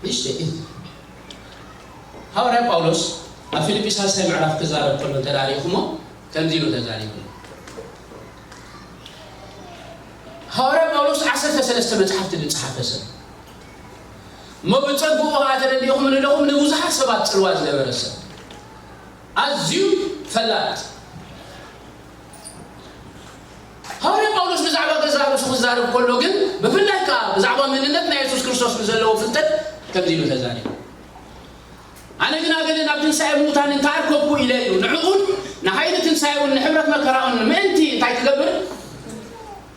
ንእሽተይ። ሃዋርያ ጳውሎስ ኣብ ፊልጲስ ሳልሳይ ምዕራፍ ክዛረብ ከሎ እንተ ደኣ ርኢኹሞ፣ ከምዚ ኢሉ ተዛሪቡ። ሃዋርያ ጳውሎስ ዓሰርተ ሰለስተ መጽሓፍቲ ዝጸሓፈ ሰብ። እሞ ብጸግኡ ኸኣ ተረዲእኹም ንለኹም ንብዙሓት ሰባት ጽልዋ ዝገበረ ሰብ። ኣዝዩ ፈላጥ። ሃዋርያ ጳውሎስ ብዛዕባ ገዛእ ርእሱ ክዛረብ ከሎ ግን፣ ብፍላይ ከኣ ብዛዕባ መንነት ናይ የሱስ ክርስቶስ ንዘለዎ ፍልጠት ከምዚ ኢሉ ተዛሪቡ። ኣነ ግና ገለ ናብ ትንሳኤ ምዉታን እንተኣርከብኩ ኢለ እዩ። ንዕኡን ንሓይሊ ትንሳኤኡን ንሕብረት መከራኡን ምእንቲ እንታይ ክገብር?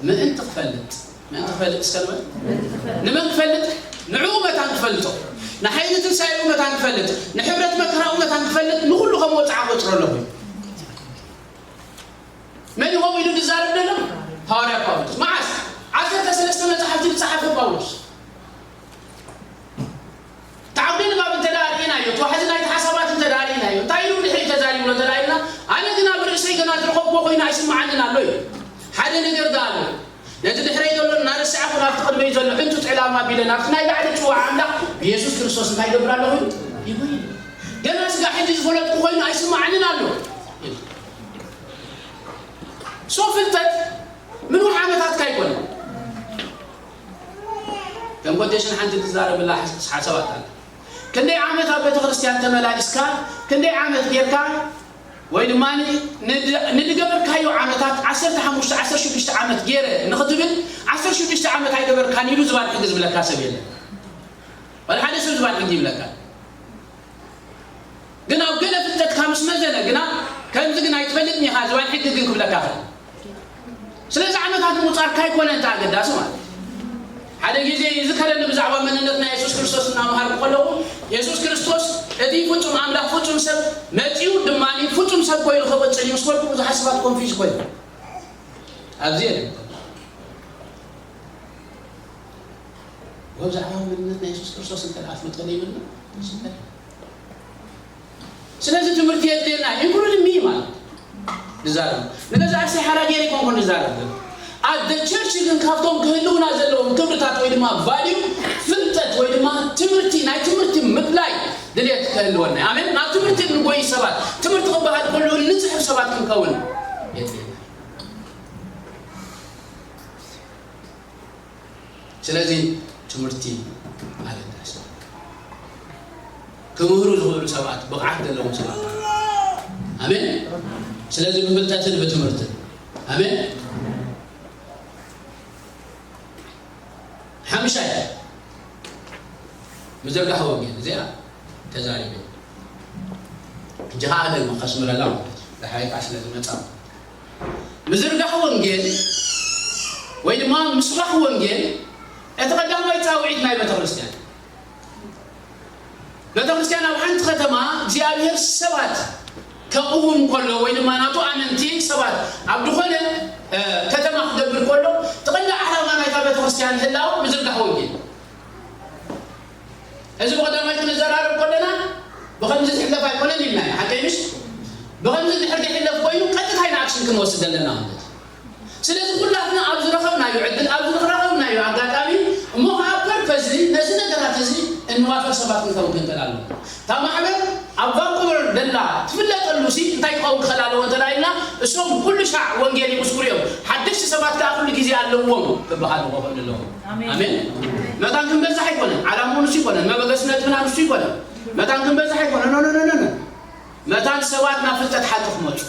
ምእንቲ ክፈልጥ። ምእንቲ ክፈልጥ እስከ ንበል። ንመን ክፈልጥ? ንዕኡ መታን ክፈልጦ። ንሓይሊ ትንሳኤኡ መታን ክፈልጥ፣ ንሕብረት መከራኡ መታን ክፈልጥ፣ ንኹሉ ከም ወጽዓ ቆጽሮ ኣለኹ። መን እዩ ከምኡ ኢሉ ዝዛረብ ዘሎ? ሃዋርያ ጳውሎስ። መዓስ? ዓሰርተ ሰለስተ መጽሓፍቲ ዝጸሓፈ ጳውሎስ። ተዓውደ ንባብ እንተ ደኣ ርኢናዮ፣ እቲ ዋሕዚ ናይቲ ሓሳባት እንተ ደኣ ርኢናዮ፣ እንታይ ኢሉ ብድሕሪት ተዛሪቡ ኣሎ እንተ ደኣ ኢልና፣ ኣነ ግን ኣብ ርእሰይ ገና ዝረኸብኩዎ ኮይኑ ኣይስምዓንን ኣሎ እዩ። ሓደ ነገር ደኣ ኣሎ። ነቲ ድሕረይ ዘሎ እናረሳዕኩ ናብቲ ቅድመይ ዘሎ ሕንጡጥ ዕላማ ኣቢለ ናብቲ ናይ ላዕሊ ጽዋዕ ኣምላኽ ብየሱስ ክርስቶስ እንታይ ይገብር ኣለኹ? ይጉይ። ገና ስጋ ሕጂ ዝፈለጥኩ ኮይኑ ኣይስምዓንን ኣሎ። ሶ ፍልጠት ምንውሕ ዓመታትካ ኣይኮነን። ከም ኮቴሽን ሓንቲ ትዛረብላ ሓሳባት ኣላ። ክንደይ ዓመት ኣብ ቤተ ክርስቲያን ተመላሊስካ፣ ክንደይ ዓመት ጌርካ፣ ወይ ድማ ንድ- ንድገበርካዮ ዓመታት ዓሰርተ ሓሙሽተ ዓሰርተ ሽዱሽተ ዓመት ጌረ ንኽትብል ዓሰርተ ሽዱሽተ ዓመት ኣይገበርካን ኢሉ ዝባን ሕጊ ዝብለካ ሰብ የለን። ወላ ሓደ ሰብ ዝባን ሕጊ ይብለካ። ግን ኣብ ገለ ፍልጠትካ ምስ መዘነ ግና ከምዚ ግን ኣይትፈልጥን ኢኻ ዝባን ሕጊ ግን ክብለካ ይኽእል። ስለዚ ዓመታት ምቁጻርካ ኣይኮነን እቲ ኣገዳሲ ማለት እዩ። ሓደ ግዜ ይዝከረኒ ብዛዕባ መንነት ናይ የሱስ ክርስቶስ እናመሃርኩ ከለኹ፣ የሱስ ክርስቶስ እቲ ፍጹም ኣምላኽ ፍጹም ሰብ መጺኡ ድማ ፍጹም ሰብ ኮይኑ ክቕጽል እዩ ምስ በልኩ ብዙሓት ሰባት ኮንፊውዝ ኮይኑ ኣብዚ የለ ብዛዕባ መንነት ናይ የሱስ ክርስቶስ እንተ ደኣ ትፈልጠሉ ይብልና። ስለዚ ትምህርቲ የድልየና እዩ። ኢንክሉዲንግ ሚ ማለት ንዛረብ ንገዛ ኣርሰይ ሓራ ገይረ ይኮንኩ ንዛረብ ኣብ the church ግን ካብቶም ክህልውና ዘለዎም ክብርታት ወይ ድማ ቫልዩ ፍልጠት ወይ ድማ ትምህርቲ ናይ ትምህርቲ ምድላይ ድልየት ክህልወና እዩ። ኣሜን። ናብ ትምህርቲ ንጎይ ሰባት ትምህርቲ ክበሃል ከሎ ንፅሕፍ ሰባት ክንከውን የድልየና። ስለዚ ትምህርቲ ኣገዳሲ ክምህሩ ዝኽእሉ ሰባት ብቕዓት ዘለዎም ሰባት ኣሜን። ስለዚ ብፍልጠትን ብትምህርትን ኣሜን። ሓምሻይ ምዝርጋሕ ወንጌል እዚኣ ተዛሪበ ሕጂ ከዓ ኣለ ከስምረላ ማለት እዩ። ዝሓይቃ ስለ ዝመፃ ምዝርጋሕ ወንጌል ወይ ድማ ምስባኽ ወንጌል እቲ ቀዳማይ ፃውዒት ናይ ቤተክርስትያን። ቤተክርስትያን ኣብ ሓንቲ ከተማ እግዚኣብሔር ሰባት ከቕውም ከሎ ወይ ድማ ናቱ ኣመንቲ ሰባት ኣብ ዝኾነ ከተማ ክገብር ከሎ ትቐንዲ ዓላማ ናይታ ቤተክርስትያን ህላው ምዝርጋሕ ወንጌል። እዚ ብቐዳማይ ክንዘራረብ ከለና ብኸምዚ ዝሕለፍ ኣይኮነን ኢልና ኢና ሓቀይ ምሽ ብኸምዚ ድሕር ዝሕለፍ ኮይኑ ቀጥታ ኢና ኣክሽን ክንወስድ ዘለና ማለት እዩ። ስለዚ ኩላትና ኣብ ዝረኸብናዮ ዕድል ኣብ ዝረኸብናዮ ኣጋጣሚ እሞ ከዓ ፐርፐስሊ ነዚ ነገራት እዚ እንዋፈር ሰባት ክንከውን ክንክእል ኣለና። እታ ማሕበር ኣብ ቫንኩቨር ደላ ትፍለጠሉ ሲ እንታይ ክኸውን ክኽእል ኣለዎ እንተዳ ኢልና እሶም ኩሉ ሻዕ ወንጌል ይምስክሩ እዮም። ሓደሽቲ ሰባት ከዓ ኩሉ ግዜ ኣለዎም ክበሃሉ ክኽእሉ ኣለዎም። ኣሜን። መታን ክንበዝሕ ኣይኮነን ዓላምኡ ንሱ ይኮነን መበገሲ ነጥብና ንሱ ይኮነን። መታን ክንበዝሕ ኣይኮነን ኖ ኖ ኖ ኖ መታን ሰባት ናብ ፍልጠት ሓቂ ክመፁ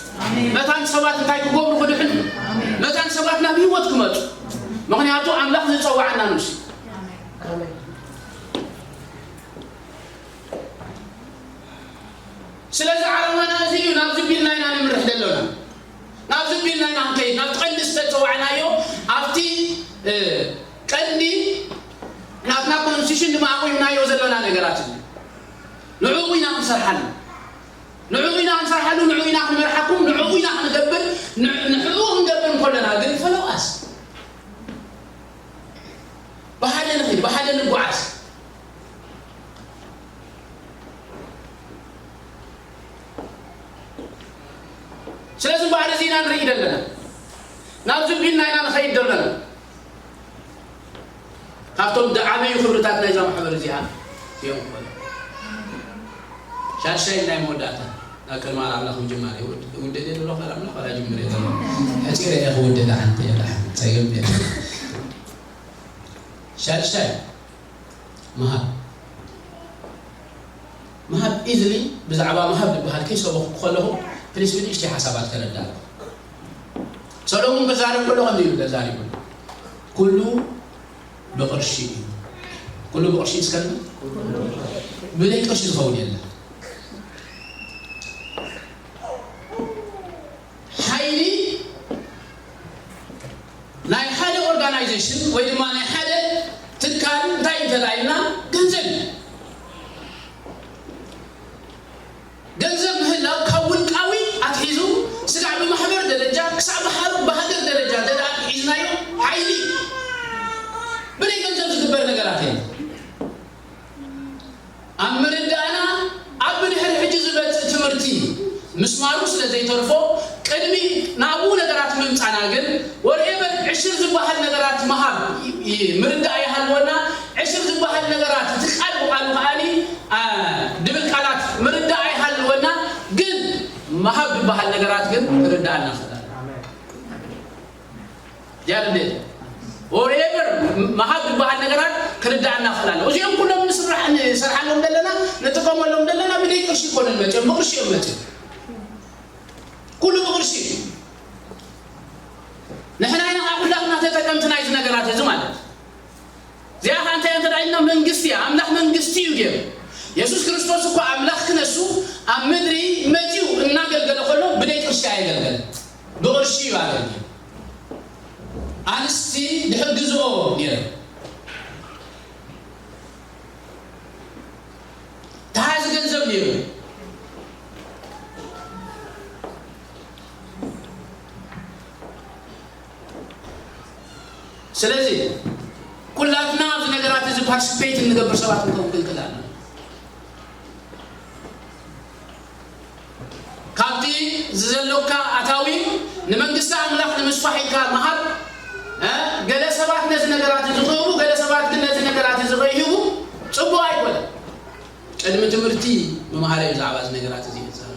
መታን ሰባት እንታይ ክገብሩ ክድሕኑ መታን ሰባት ናብ ህይወት ክመፁ። ምክንያቱ ኣምላኽ ዝፀዋዕና ንሱ ስለዚ ዓላማና እዚ እዩ። ናብዚ ቢልና ኢና ንምርሕ ዘለና ናብዚ ቢልና ኢና ንከይድ ናብቲ ቀንዲ ዝተፀዋዕናዮ ኣብቲ ቀንዲ ናትና ኮንስቲቱሽን ድማ ኣቑምናዮ ዘለና ነገራት እዩ። ንዕኡ ኢና ክንሰርሓሉ ንዕኡ ኢና ክንሰርሓሉ ንዕኡ ኢና ክንመርሓኩም ንዕኡ ኢና ክንገብር ንዕኡ ክንገብር እንከለና ግን ፈለዋስ ብሓደ ንኽድ ብሓደ ንጓዓዝ። ስለዚ እምበኣር እዚ ኢና ንርኢ ዘለና ናብዚ ቢልና ኢና ንኸይድ ዘለና። ካብቶም ዝዓበዩ ክብርታት ናይዛ ማሕበር እዚኣ እዮም ክኾኑ። ሻድሻይ ናይ መወዳእታ ናብ ቅድሚ ኣምላኽ ምጅማር እዩ። ውደድ የለ ኣምላኽ ዋላ ጅምር የለ ሕፂረ እየ ክውደድ ሓንቲ የላ ፀገም የለ። ሻድሻይ ምሃብ ምሃብ ኢዝሊ ብዛዕባ ምሃብ ዝበሃል ከይሰበኹ ከለኹ ፕሊስ ብንእሽተይ ሓሳባት ከረዳእ ሰሎሙን ክዛረብ ከሎ ከምዚ ይብል ተዛሪቡ ኩሉ ብቕርሺ እዩ። ኩሉ ብቕርሺ እስከ ብዘይ ቅርሺ ዝኸውን የለን። ሓይሊ ናይ ሓደ ኦርጋን ኦርጋናይዜሽን ወይ ድማ ናይ ሓደ ትካል እንታይ እንተላይና ገንዘብ እዩ። ገንዘብ ምህላው ካብ ውልቃዊ ኣትሒዙ ስጋዕ ብማሕበር ደረጃ ክሳብ ብሃ- ብሃገር ደረጃ እንተ ደኣ ሒዝናዮ ሓይሊ እዩ። ብናይ ገንዘብ ዝግበር ነገራት የለን። ኣብ ምርዳእና ኣብ ብድሕሪ ሕጂ ዝመጽእ ትምህርቲ ምስማሩ ስለ ዘይተርፎ ቅድሚ ናብኡ ነገራት ምምጻና ግን ወርኤበር ዕሽር ዝበሃል ነገራት ምሃብ ምርዳእ ይሃልወና። ዕሽር ዝበሃል ነገራት እቲ ቃል ብቃሉ ከዓኒ ድብል ቃላት ምርዳእ ኣይሃልወና። ግን ምሃብ ዝበሃል ነገራት ግን ክርዳእና ክእል። ያለ ወሬቨር መሃብ ዝበሃል ነገራት ክርዳእና ክእል ኣለዎ። እዚኦም ኩሎም ንስራሕ ንሰርሓሎም ዘለና ንጥቀመሎም ዘለና ብደይ ቅርሺ ይኮነን መፅኦም ብቅርሺ እዮም መፅኦም። ኩሉ ብቅርሺ እዩ። ንሕና ኢና ኩላትና ተጠቀምቲ ናይዚ ነገራት እዚ ማለት እዚኣ ከዓ እንታይ እንተ ኢልና መንግስቲ እያ። ኣምላኽ መንግስቲ እዩ ገይሩ። የሱስ ክርስቶስ እኮ ኣምላኽ ክነሱ ኣብ ምድሪ መፂኡ እናገልገለ ከሎ ብደይ ቅርሺ ኣየገልገለ። ብቕርሺ እዩ ኣገልጊሉ። ኣንስቲ ድሕግዝኦ ነይረ። ተሃዚ ገንዘብ ነይሩ። ስለዚ ኩላትና ኣብዚ ነገራት እዚ ፓርቲስፔት እንገብር ሰባት ንከውን ክንክእል ኣለና። ካብቲ ዝዘለካ ኣታዊ ንመንግስቲ ኣምላኽ ንምስፋሕ ኢልካ ምሃብ። ገለ ሰባት ነዚ ነገራት እዚ ክህቡ፣ ገለ ሰባት ግን ነዚ ነገራት እዚ ከይህቡ ጽቡቕ ኣይኮነን። ቅድሚ ትምህርቲ ምምሃረ እዩ ብዛዕባ እዚ ነገራት እዚ ይዛረብ።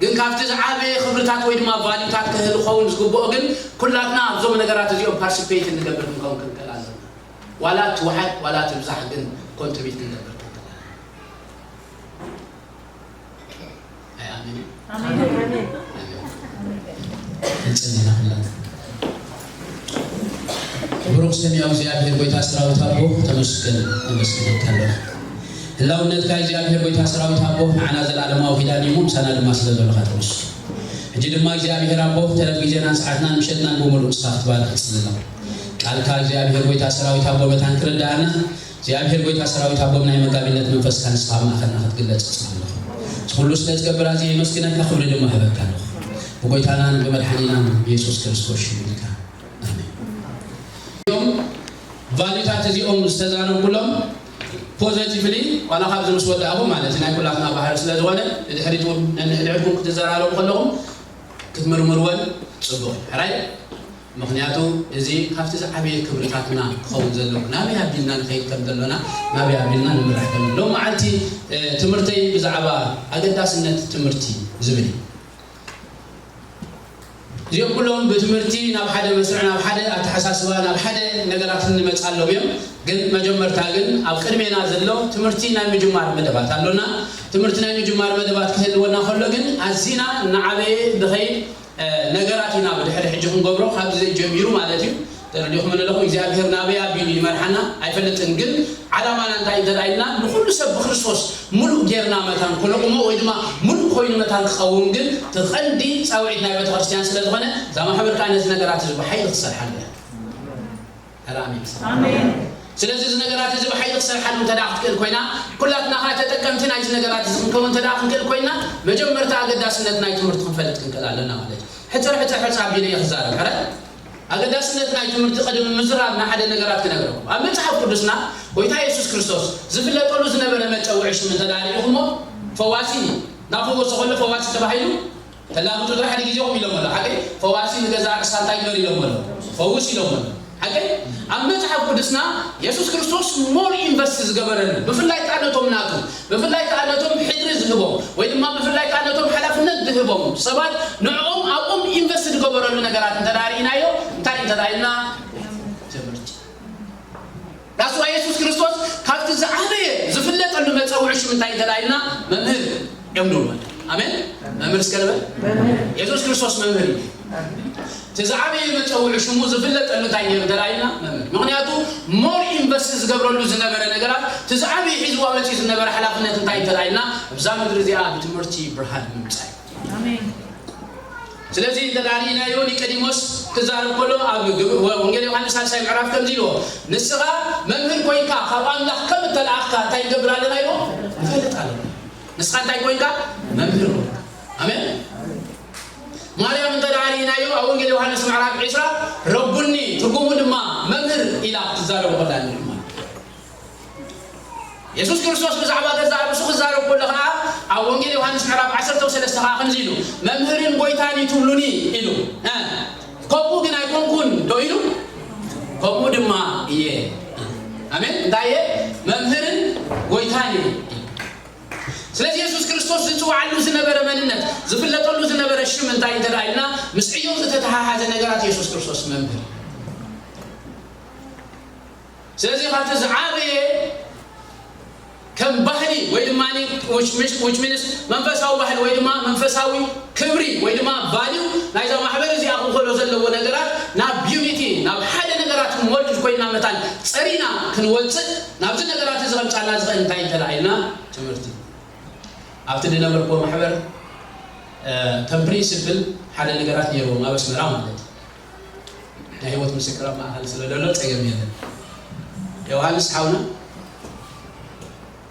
ግን ካብቲ ዝዓበየ ክብርታት ወይ ድማ ቫልዩታት ክህል ክኸውን ዝግብኦ ግን ኩላትና ኣብዞም ነገራት እዚኦም ፓርቲስፔት እንገብር ክንከውን ክንክእል ኣለና። ዋላ ትውሓድ ዋላ ትብዛሕ ግን ኮንትሪቢት ክንገብር ክንክእል ኣለና። ኣይ ኣሜን እዩ። ኣሜን። ኣሜን። ክንጽሊ ኢና ኩላትና። ብሩኽ ስም ያው እግዚኣብሔር ጎይታ ሰራዊት ኣቦ ተመስገን ነመስግነካ ኣለና። ህላውነትካ እግዚኣብሔር ጎይታ ሰራዊት ኣቦ ንዓና ዘለኣለማዊ ኪዳን እዩ፣ ምሳና ድማ ስለ ዘለኻ ተመስገን። ሕጂ ድማ እግዚኣብሔር ኣቦ ተረፍ ግዜናን ሰዓትናን ምሸትናን ብምሉእ ንስኻ ክትባርኽ እጽሊ ኣለኹ። ቃልካ እግዚኣብሔር ጎይታ ሰራዊት ኣቦ መታን ክርዳኣና እግዚኣብሔር ጎይታ ሰራዊት ኣቦ ናይ መጋቢነት መንፈስካ ንስኻ ኣብ ማእኸልና ክትግለጽ እጽሊ ኣለኹ። እዚ ኩሉ ስለ ዝገብር ኣዝየ የመስግነካ ክብሪ ድማ እህበካ ኣለኹ። ብጎይታናን ብመድሓኒናን ብየሱስ ክርስቶስ ሽም ኢልካ ኣሜን። እዮም ቫልዩታት እዚኦም ዝተዛረብኩሎም ፖዘቲቭሊ ዋላ ካብዚ ምስ ወዳእኹም ማለት ናይ ኩላትና ባህሪ ስለ ዝኾነ ንድሕሪት እውን ነንሕድሕድኩም ክትዘራረቡ ከለኹም ክትምርምርወን ጽቡቕ እዩ። ሕራይ ምኽንያቱ እዚ ካብቲ ዝዓበየ ክብርታትና ክኸውን ዘለዎ ናበይ ኣቢልና ንኸይድ ከም ዘሎና ናበይ ኣቢልና ንምራሕ ከም ሎም መዓልቲ ትምህርተይ ብዛዕባ ኣገዳስነት ትምህርቲ ዝብል እዩ። እዚኦም ኩሎም ብትምህርቲ ናብ ሓደ መስርዕ ናብ ሓደ ኣተሓሳስባ ናብ ሓደ ነገራት እንመፃሎም እዮም። ግን መጀመርታ ግን ኣብ ቅድሜና ዘሎ ትምህርቲ ናይ ምጅማር መደባት ኣሎና። ትምህርቲ ናይ ምጅማር መደባት ክህልወና ከሎ ግን ኣዚና እናዓበየ ዝኸይድ ነገራት ኢና ብድሕሪ ሕጂ ክንገብሮ ካብዚ ጀሚሩ ማለት እዩ። ተረዲኹም ኣለኹም እግዚኣብሔር ናበይ ኣቢሉ ይመርሓና ኣይፈልጥን። ግን ዓላማና እንታይ እንተ ኢልና ንኩሉ ሰብ ብክርስቶስ ሙሉእ ጌርና መታን ክነቑሞ ወይ ድማ ሙሉእ ኮይኑ መታን ክኸውን ግን እቲ ቀንዲ ፃውዒት ናይ ቤተክርስትያን ስለ ዝኾነ እዛ ማሕበር ከዓ ነዚ ነገራት እዚ ብሓይሊ ክትሰርሓሉ እያ። ኣሜን። ስለዚ እዚ ነገራት እዚ ብሓይሊ ክሰርሓሉ እንተ ክትክእል ኮይና ኩላትና ከዓ ተጠቀምቲ ናይዚ ነገራት እዚ ክንከውን እንተ ክንክእል ኮይና መጀመርታ ኣገዳስነት ናይ ትምህርቲ ክንፈልጥ ክንክእል ኣለና ማለት እዩ። ሕፅር ሕፅር ሕፃ ኣቢለ እየ ክዛረብ ሕረ ኣገዳስነት ናይ ትምህርቲ ቅድሚ ምዝራብ ንሓደ ነገራት ክነግረኩም ኣብ መፅሓፍ ቅዱስና ጎይታ የሱስ ክርስቶስ ዝፍለጠሉ ዝነበረ መፀውዒ ሽም እንተ ሪኢኹሞ ፈዋሲ ናብ ፈወሶ ከሎ ፈዋሲ ተባሂሉ ተላግጡ ጥራሕ ሓደ ግዜ ኹም ኢሎም ኣሎ ሓቂ ፈዋሲ ንገዛ ርእሳ እንታይ ግበር ኢሎም ኣሎ ፈውስ ኢሎም ኣሎ ሓቂ ኣብ መፅሓፍ ቅዱስና የሱስ ክርስቶስ ሞር ኢንቨስት ዝገበረሉ ብፍላይ ከዓ ነቶም ናቱ ብፍላይ ከዓ ነቶም ሕድሪ ዝህቦም ወይ ድማ ብፍላይ ከዓ ነቶም ሓላፍነት ዝህቦም ሰባት ንዕኦም ኣብኦም ኢንቨስት ዝገበረሉ ነገራት እንተ ርኢናዮ እንታይ እንተ ኢልና ትምህርቲ ዳስዋ የሱስ ክርስቶስ ካብቲ ዝዓበየ ዝፍለጠሉ መፀውዒ ሽም እንታይ እንተ ኢልና መምህር እዮም ንብሎ ኣሜን መምህር እስከ ንበል የሱስ ክርስቶስ መምህር እዩ እቲ ዝዓበየ መፀውዒ ሽሙ ዝፍለጠሉ እንታይ ነይሩ እንተ ኢልና መምህር ምክንያቱ ሞር ኢንቨስት ዝገብረሉ ዝነበረ ነገራት እቲ ዝዓበየ ሒዝዋ መፅኡ ዝነበረ ሓላፍነት እንታይ እንተ ኢልና ኣብዛ ምድሪ እዚኣ ብትምህርቲ ብርሃን ምምፃእ እዩ ስለዚ እንተ ደኣ ርኢናዮ፣ ኒቆዲሞስ ክዛረብ ከሎ ኣብ ግብ-፣ ወ-፣ ወንጌል ዮሃንስ ሳልሳይ ምዕራፍ ከምዚ ኢልዎ፣ "ንስኻ መምህር ኮይንካ ካብ ኣምላኽ ከም እተላእኽካ እንታይ ንገብር ኣለና?" ኢልዎ፣ "ንፈልጥ ኣለና።" ንስኻ እንታይ ኮይንካ? መምህር ኮይንካ። ኣሜን። ማርያም እንተ ደኣ ርኢናዮ፣ ኣብ ወንጌል ዮሃንስ ምዕራፍ ዕስራ፣ "ረቡኒ" ትርጉሙ ድማ መምህር ኢላ ክትዛረብ ከላ ንርኢ። የሱስ ክርስቶስ ብዛዕባ ገዛእ ርእሱ ክዛረብ ከሎ ኸኣ፣ ኣብ ወንጌል ዮሃንስ ምዕራፍ ዓሰርተ ሰለስተ ኸኣ ከምዚ ኢሉ፣ "መምህርን ጎይታን እዩ ትብሉኒ" ኢሉ። እ፣ "ከምኡ ግን ኣይኮንኩን" ዶ ኢሉ? "ከምኡ ድማ እየ።" ኣሜን። እንታይ እየ? "መምህርን ጎይታን እየ" ኢሉ። ስለዚ የሱስ ክርስቶስ ዝጽውዓሉ ዝነበረ መንነት፣ ዝፍለጠሉ ዝነበረ ሽም እንታይ እንተ ደኣ ኢልና፣ ምስ ዕዮ ዝተተሓሓዘ ነገራት የሱስ ክርስቶስ መምህር። ስለዚ ካብቲ ዝዓበየ ከም ባህሊ ወይ ድማ which means፣ which means መንፈሳዊ ባህሊ ወይ ድማ መንፈሳዊ ክብሪ ወይ ድማ ቫልዩ ናይዛ ማሕበር እዚኣ ክንኸሎ ዘለዎ ነገራት ናብ ዩኒቲ፣ ናብ ሓደ ነገራት ሞልድ ኮይና መታን ጸሪና ክንወጽእ ናብዚ ነገራት እዚ ከምጻና ዝኽእል እንታይ እንተ ደኣ ኢልና ትምህርቲ። ኣብቲ ዝነበርኩዎ ማሕበር፣ እ፣ ከም ፕሪንሲፕል ሓደ ነገራት ነይርዎም ኣብ ኣስመራ ማለት እዩ። ናይ ህይወት ምስክር ኣብ ማእከል ስለ ዘሎ ጸገም የለን። ዮሃንስ ሓውና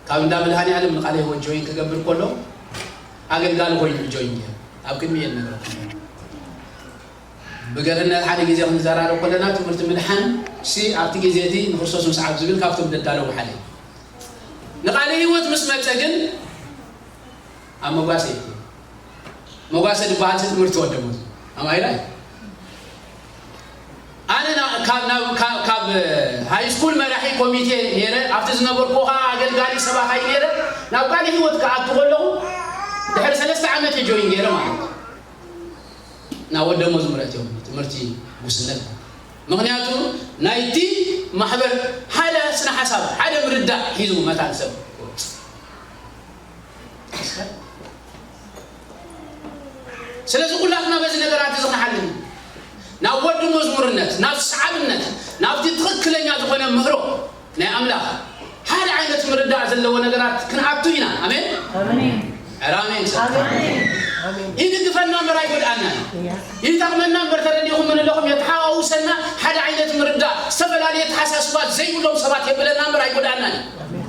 ካብ እንዳ መድሃኔ ዓለም ንቃለ ህይወት ጆይን ክገብር ከሎ ኣገልጋሊ ኮይኑ ጆይን ገይሩ ኣብ ቅድሚ እየ ዝነግረኩም። ብገርነት ሓደ ግዜ ክንዘራረብ ከለና ትምህርቲ ምድሓን ሲ ኣብቲ ግዜ እቲ ንክርስቶስ ምስዓብ ዝብል ካብቶም ዘዳለዉ ሓደ እዩ። ንቃለ ህይወት ምስ መጸ ግን ኣብ መጓሰ እዩ። መጓሰ ዝበሃል ሲ ትምህርቲ ወደሙት ኣማይላይ ኣነ ና-፣ ካብ፣ ናብ፣ ካብ፣ ካብ ሃይ ስኩል መራሒ ኮሚቴ ነይረ፣ ኣብቲ ዝነበርኩ ከዓ ኣገልጋሊ ሰባኻይ ነይረ። ናብ ቃለ ህይወት ክኣቱ ከለኹ ድሕሪ ሰለስተ ዓመት እየ ጆይን ገይረ ማለት እዩ። ናብ ወደ መዝሙር እትዮም ትምህርቲ ጉስነት። ምኽንያቱ ናይቲ ማሕበር ሓደ ስነ ሓሳብ፣ ሓደ ምርዳእ ሒዙ መታን ሰብ ክወጽእ። ስለዚ ኩላትና በዚ ነገራት እዚ ክንሓልም፣ ናብ ወዲ መዝሙርነት፣ ናብ ሰዓብነት፣ ናብቲ ትኽክለኛ ዝኾነ ምህሮ ናይ ኣምላኽ ሓደ ዓይነት ምርዳእ ዘለዎ ነገራት ክንኣቱ ኢና። ኣሜን? ኣሜን። ኧረ ኣሜን ሰብ። ኣሜን። ኣሜን። ይድግፈና እምበር ኣይጎድኣናን። ያ። ይጠቕመና እምበር ተረዲኹም ምንለኹም የተሓዋውሰና ሓደ ዓይነት ምርዳእ፣ ዝተፈላለየ ተሓሳስባት ዘይብሎም ሰባት የብለና እምበር ኣይጎድኣናን። ኣሜን።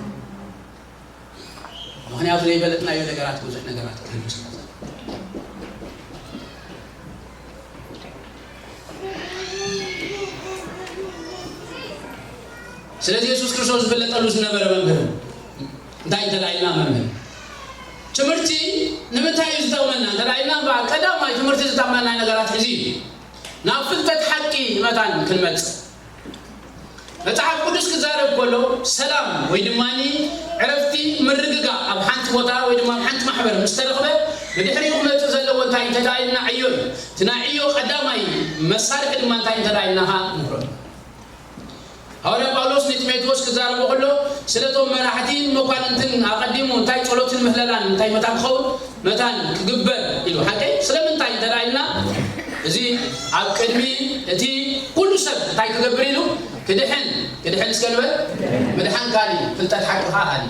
ምኽንያቱ ዘይፈለጥናዮ ነገራት ብዙሕ ነገራት ክህሉ ስለ ዝኽእል። ስለዚ የሱስ ክርስቶስ ዝፍለጠሉ ዝነበረ መምህር እንታይ እንተ ደኣ ኢልና መምህር ትምህርቲ ንምንታይ እዩ ዝጠቕመና እንተ ደኣ ኢልና እምበኣር ቀዳማይ ትምህርቲ ዝጠቕመና ነገራት ሕዚ እዩ። ናብ ፍልጠት ሓቂ መታን ክንመጽእ መጽሓፍ ቅዱስ ክዛረብ ከሎ ሰላም ወይ ድማ ዕረፍቲ ምርግጋእ ኣብ ሓንቲ ቦታ ወይ ድማ ኣብ ሓንቲ ማሕበር ምስ ተረኽበ ብድሕሪኡ ክመጽእ ዘለዎ እንታይ እንተ ደኣ ኢልና ዕዮ እዩ። እቲ ናይ ዕዮ ቀዳማይ መሳርሒ ድማ እንታይ እንተ ደኣ ኢልና ምህሮ እዩ። ሃዋርያ ጳውሎስ ንጢሞቴዎስ ክዛረቦ ከሎ ስለቶም መራሕትን መኳንንትን ኣቐዲሙ እንታይ ጸሎትን ምህለላን እንታይ መታን ክኸውን መታን ክግበር ኢሉ ሓቀይ ስለምንታይ እንተ ደኣ ኢልና እዚ ኣብ ቅድሚ እቲ ኩሉ ሰብ እንታይ ክገብር ኢሉ ክድሕን ክድሕን እስከ ንበል ምድሓን ካሊ ፍልጠት ሓቂ ከዓ ካሊ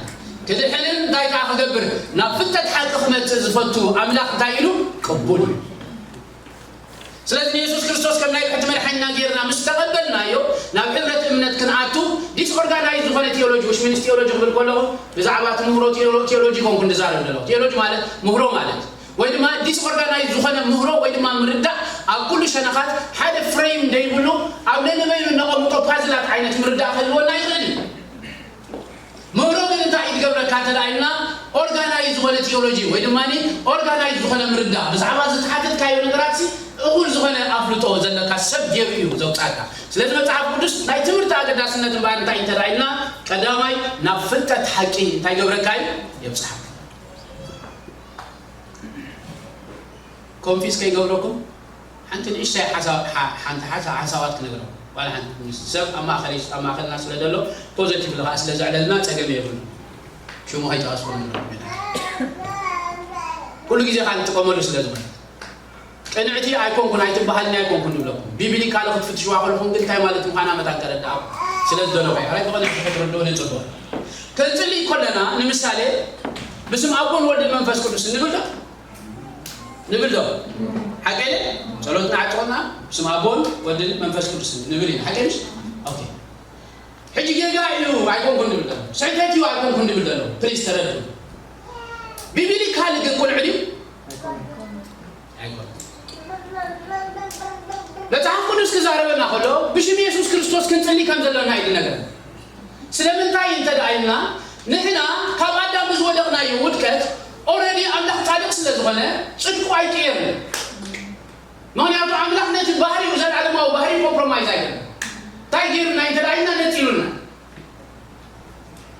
ክድሕንን እንታይ ከዓ ክገብር ናብ ፍልጠት ሓቂ ክመፅእ ዝፈቱ ኣምላኽ እንታይ ኢሉ ቅቡል እዩ። ስለዚ ንየሱስ ክርስቶስ ከም ናይ ብሕቲ መድሓኒና ጌርና ምስ ተቐበልናዮ ናብ ሕብረት እምነት ክንኣቱ ዲስኦርጋናይዝ ዝኾነ ቴዎሎጂ ውሽ ሚንስ ቴዎሎጂ ክብል ከለኹ ብዛዕባ እቲ ምህሮ ቴዎሎጂ ኮንኩ ንዛረብ ዘለኹ ቴዎሎጂ ማለት ምህሮ ማለት ወይ ድማ ዲስኦርጋናይዝ ዝኾነ ምህሮ ወይ ድማ ምርዳእ ኣብ ኩሉ ሸነኻት ሓደ ፍሬም ደይብሉ ኣብ ነንበይኑ እነቐምጦ ፓዝላት ዓይነት ምርዳእ ክህልወና ይኽእል እዩ። ምህሮ ግን እንታይ እዩ ዝገብረካ እንተ ደኣ ኢልና ኦርጋናይዝ ዝኾነ ቴዎሎጂ ወይ ድማ ኦርጋናይዝ ዝኾነ ምርዳእ ብዛዕባ ዝተሓተትካዮ ነገራት እኹል ዝኾነ ኣፍልጦ ዘለካ ሰብ ገይሩ እዩ ዘውፃእካ። ስለዚ መፅሓፍ ቅዱስ ናይ ትምህርቲ ኣገዳስነት እምበኣር እንታይ እንተ ደኣ ኢልና ቀዳማይ ናብ ፍልጠት ሓቂ እንታይ ገብረካ እዩ የብፅሓካ። ኮንፊዝ ከይገብረኩም ሓንቲ ንእሽተይ ሓሳብ ሓንቲ ሓሳብ ሓሳባት ክነግረኩም ዋላ ሓንቲ ሰብ ኣብ ማእከል ኣብ ማእከልና ስለ ዘሎ ፖዘቲቭ ልኻ ስለ ዘዕለልና ጸገም የብሉ። ሽሙ ከይጠቐስኩ ነግረኩም ኩሉ ግዜ ካብ ንጥቀመሉ ስለ ዝኾነ ቅንዕቲ ኣይኮንኩን ኣይትበሃልን ኣይኮንኩን ንብለኩም ቢብሊካሊ ክትፍትሽዋ ከለኹም ግን እንታይ ማለት ምዃና መታን ተረድኣ ስለ ዝደለኹ ኣራይ ብቐንዕቲ ክትርድኡን ይጽቡቕ። ክንጽሊ ከለና ንምሳሌ ብስም ኣቦን ወልድን መንፈስ ቅዱስ እንብል ዶ? ንብል ዶ? ሓቀ ኢለ? ጸሎትና ዕጥቆና ብስም ኣቦን ወድን መንፈስ ቅዱስን ንብል ኢና። ሓቀ ምሽ? ኦኬ። ሕጂ ጌጋ እዩ ኣይኮንኩን ንብል ዶ? ስሕተት እዩ ኣይኮንኩን ንብል ዶ? ፕሊዝ ተረዱ። ቢብሊካሊ ግን ቅኑዕ ድዩ? ኣይኮነን። መጽሓፍ ቅዱስ ክዛረበና ከሎ ብሽም የሱስ ክርስቶስ ክንጽሊ ከም ዘለና እዩ ዝነግረና። ስለምንታይ እንተ ደኣ ኢልና፣ ንሕና ካብ ኣዳም ብዝወደቕናዮ ውድቀት ኦረዲ ኣምላኽ ጻድቕ ስለ ዝኾነ ጽድቁ ኣይቅየርን። ምኽንያቱ ኣምላኽ ነቲ ባህሪኡ፣ ዘላለማዊ ባህሪ ኮምፕሮማይዝ ኣይገብርን። እንታይ ገይሩና እንተ ደኣ ኢልና፣ ነጺሉና።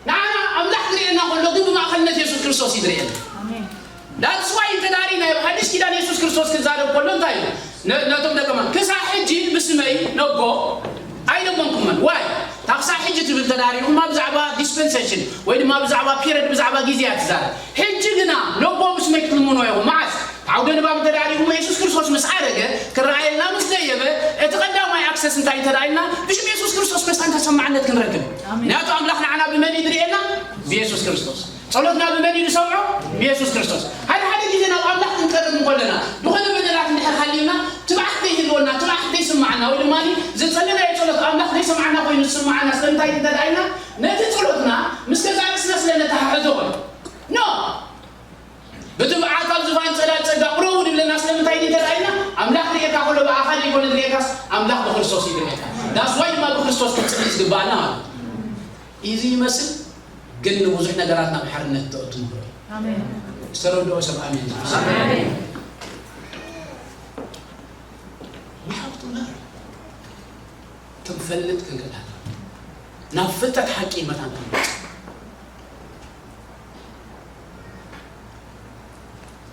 ንዓና ኣምላኽ ዝርእየና ከሎ ግን ብማእኸልነት የሱስ ክርስቶስ እዩ ዝርእየና። ኣሜን። That's why እንተ ደኣ ርኢናዮ፣ ሓድሽ ኪዳን የሱስ ክርስቶስ ክዛረብ ከሎ እንታይ እዩ? ነ-፣ ነቶም ደቀ መ-፣ ክሳዕ ሕጂ ብስመይ ነቦ ኣይለመንኩምን። ዋይ? እታ ክሳዕ ሕጂ ትብል እንተ ደኣ ርኢኹማ ብዛዕባ ዲስፐንሴሽን ወይ ድማ ብዛዕባ ፒሪየድ፣ ብዛዕባ ግዜ እያ ትዛረብ። ሕጂ ግና ነቦ ብስመይ ክትልምንዎ ኢኹም። መዓስ? ዓውደ ንባብ እንተ ደኣ ርኢኹሞ፣ የሱስ ክርስቶስ ምስ ዓረገ፣ ክረኣየልና ምስ ደየበ፣ እቲ ቀዳማይ ኣክሰስ እንታይ እንተ ደኣ ኢልና፣ ብሽም የሱስ ክርስቶስ መስታን ተሰማዕነት ክንረክብ። ኣሜን። ምኽንያቱ ኣምላኽ ንዓና ብመን እዩ ዝርእየና? ብየሱስ ክርስቶስ። ጸሎትና ብመን እዩ ዝሰምዖ? ብየሱስ ክርስቶስ። ሓደ ሓደ ግዜ ናብ ኣምላኽ ክንቀርብ እንከለና፣ ዝኾነ በደላት እንድሕር ሃልዩና፣ ትብዓት ዘይህልወና፣ ትብዓት ዘይስምዓና፣ ወይ ድማ ዝጸለናዮ ጸሎት ኣምላኽ ዘይሰምዓና ኮይኑ ዝስምዓና ስለምንታይ እንተ ደኣ ኢልና፣ ነቲ ጸሎትና ምስ ገዛእ ርእስና ስለ ነተሓሕዞ። ኖ! ብትብዓት ኣብ ዝፋን ጸዳል ጸጋ ቁረቡ ድብለና ስለምንታይ ድዩ ተራእዩና? ኣምላኽ ርእየካ ከሎ ብኣኻ ዘይኮነ ዝርእየካስ ኣምላኽ ብክርስቶስ እዩ ዝርእየካ። That's why ድማ ብክርስቶስ ክንጽሊ ዝግባኣና ማለት እዩ። ኢዚ ይመስል ግን ንብዙሕ ነገራት ናብ ሓርነት ተእቱ ምህሮ እዩ። ኣሜን። ዝተረድኦ ሰብ ኣሜን ዝብል። ኣሜን። We have to learn። ክንፈልጥ ክንክእል ኣለና። ናብ ፍልጠት ሓቂ መታን ክንመጽእ።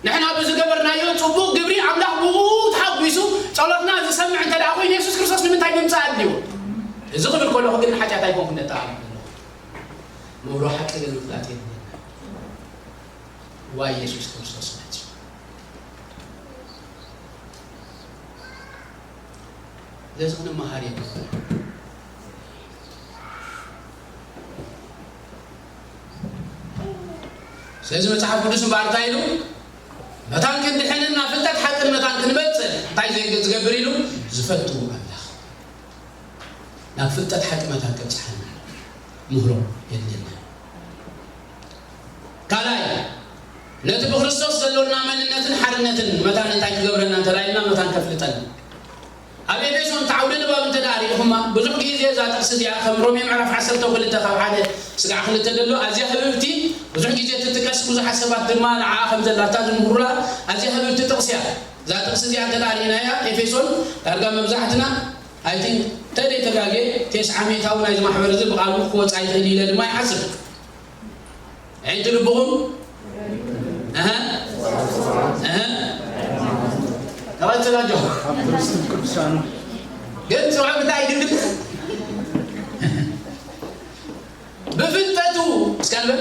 ንሕና ብዝገበርናዮ ጽቡቕ ግብሪ ኣምላኽ ብኡ ተሓጒሱ ጸሎትና ዝሰምዕ እንተ ደኣ ኮይኑ የሱስ ክርስቶስ ንምንታይ ምምጻእ ኣድልዎ? እዚ ክብል ከለኹ ግን ንሓጢኣት ኣይኮንኩን ነጠቓልል ዘለኹ። ምህሮ ሓቂ ግን ምፍላጥ የድልየና። ዋይ የሱስ ክርስቶስ መጺኡ። ስለዚ ክንመሃር የብልና። ስለዚ መጽሓፍ ቅዱስ እምበኣር እንታይ ኢሉ? መታን ክንድሕንን ናብ ፍልጠት ሓቅን መታን ክንበጽሕ እንታይ ዘይ-፣ ዝገብር ኢሉ? ዝፈቱ ኣምላኽ። ናብ ፍልጠት ሓቂ መታን ከብጽሓና ምህሮ የድልየና። ካልኣይ፣ ነቲ ብክርስቶስ ዘሎና መንነትን ሓርነትን መታን እንታይ ክገብረና እንተ ደኣ ኢልና፣ መታን ከፍልጠና። ኣብ ኤፌሶን እቲ ዓውደ ንባብ እንተ ደኣ ርኢኹማ፣ ብዙሕ ግዜ እዛ ጥቕሲ እዚኣ ከም ሮሜ ምዕራፍ ዓሰርተ ክልተ ካብ ሓደ ስጋዕ ክልተ ዘሎ ኣዝያ ህብብቲ፣ ብዙሕ ግዜ እትጥቀስ፣ ብዙሓት ሰባት ድማ ንዓኣ ከም ዘላታ ዝምህሩላ ኣዝያ ህብብቲ ጥቕሲ እያ። እዛ ጥቕሲ እዚኣ እንተ ደኣ ርኢናያ፣ ኤፌሶን ዳርጋ መብዛሕትና፣ I think፣ እንተ ዘይተጋግየ፣ ተስዓ ሚእታዊ ናይዚ ማሕበር እዚ ብቓሉ ክወጽእ ኣይኽእል ኢለ ድማ ይሓስብ። ኣዒንቲ ልብኹም፣ ኣሀ፣ ኣሀ፣ ተቐጽል ኣጆ። ኣብ ትርስቲ ቅዱሳኑ። ግን ጽውዕ እንታይ ድብል? ብፍልጠቱ፣ እስከ ንበል።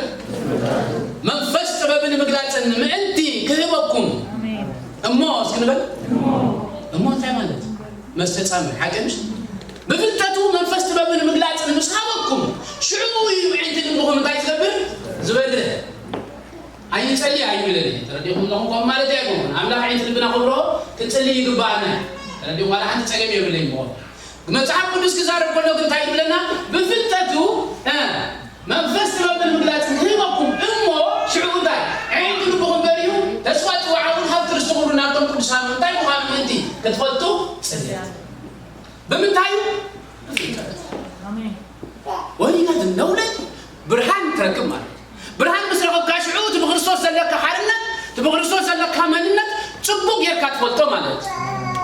መንፈስ ጥበብን ምግላጽን ምእንቲ ክህበኩም። ኣሜን። እሞ፣ እስኪ ንበል። እሞ እንታይ ማለት? መስተጻምር፣ ሓቂ ምሽ? ብፍልጠቱ መንፈስ ጥበብን ምግላጽን ምስ ሃበኩም፣ ሽዑ እዩ ኣዒንቲ ልብኹም እንታይ ዝገብር? ዝበርህ። ኣይንጸሊ ኣይብልን እየ። ተረዲእኩም ኣለኹም? ከምኡ ማለት ኣይኮንኩን። ኣምላኽ ኣዒንቲ ልብና ክብርሆ ክንጽሊ ይግባኣና እዩ። ተረዲእኩም? ዋላ ሓንቲ ጸገም የብለይን ብኾኑ። መጽሓፍ ቅዱስ ክዛረብ ከሎ ግን እንታይ ይብለና? ብፍልጠቱ፣ እ፣ መንፈስ ጥበብን ምግላጽን ክህበኩም እሞ ሽዑ እንታይ? ኣዒንቲ ልብኹም በሪሁ፣ ተስፋ ጽዋዓውን ሃብቲ ርስቲ ክብሩ ናብቶም ቅዱሳን እንታይ ምዃኑ ምእንቲ ክትፈልጡ ጽልዩ። ብምንታይ እዩ? ብፍልጠት። ኣሜን። When you get the knowledge፣ ብርሃን ትረክብ ማለት እዩ። ብርሃን ምስ ረኸብካ ሽዑ እቲ ብክርስቶስ ዘለካ ሓርነት፣ እቲ ብክርስቶስ ዘለካ መንነት ጽቡቕ ጌርካ ትፈልጦ ማለት እዩ።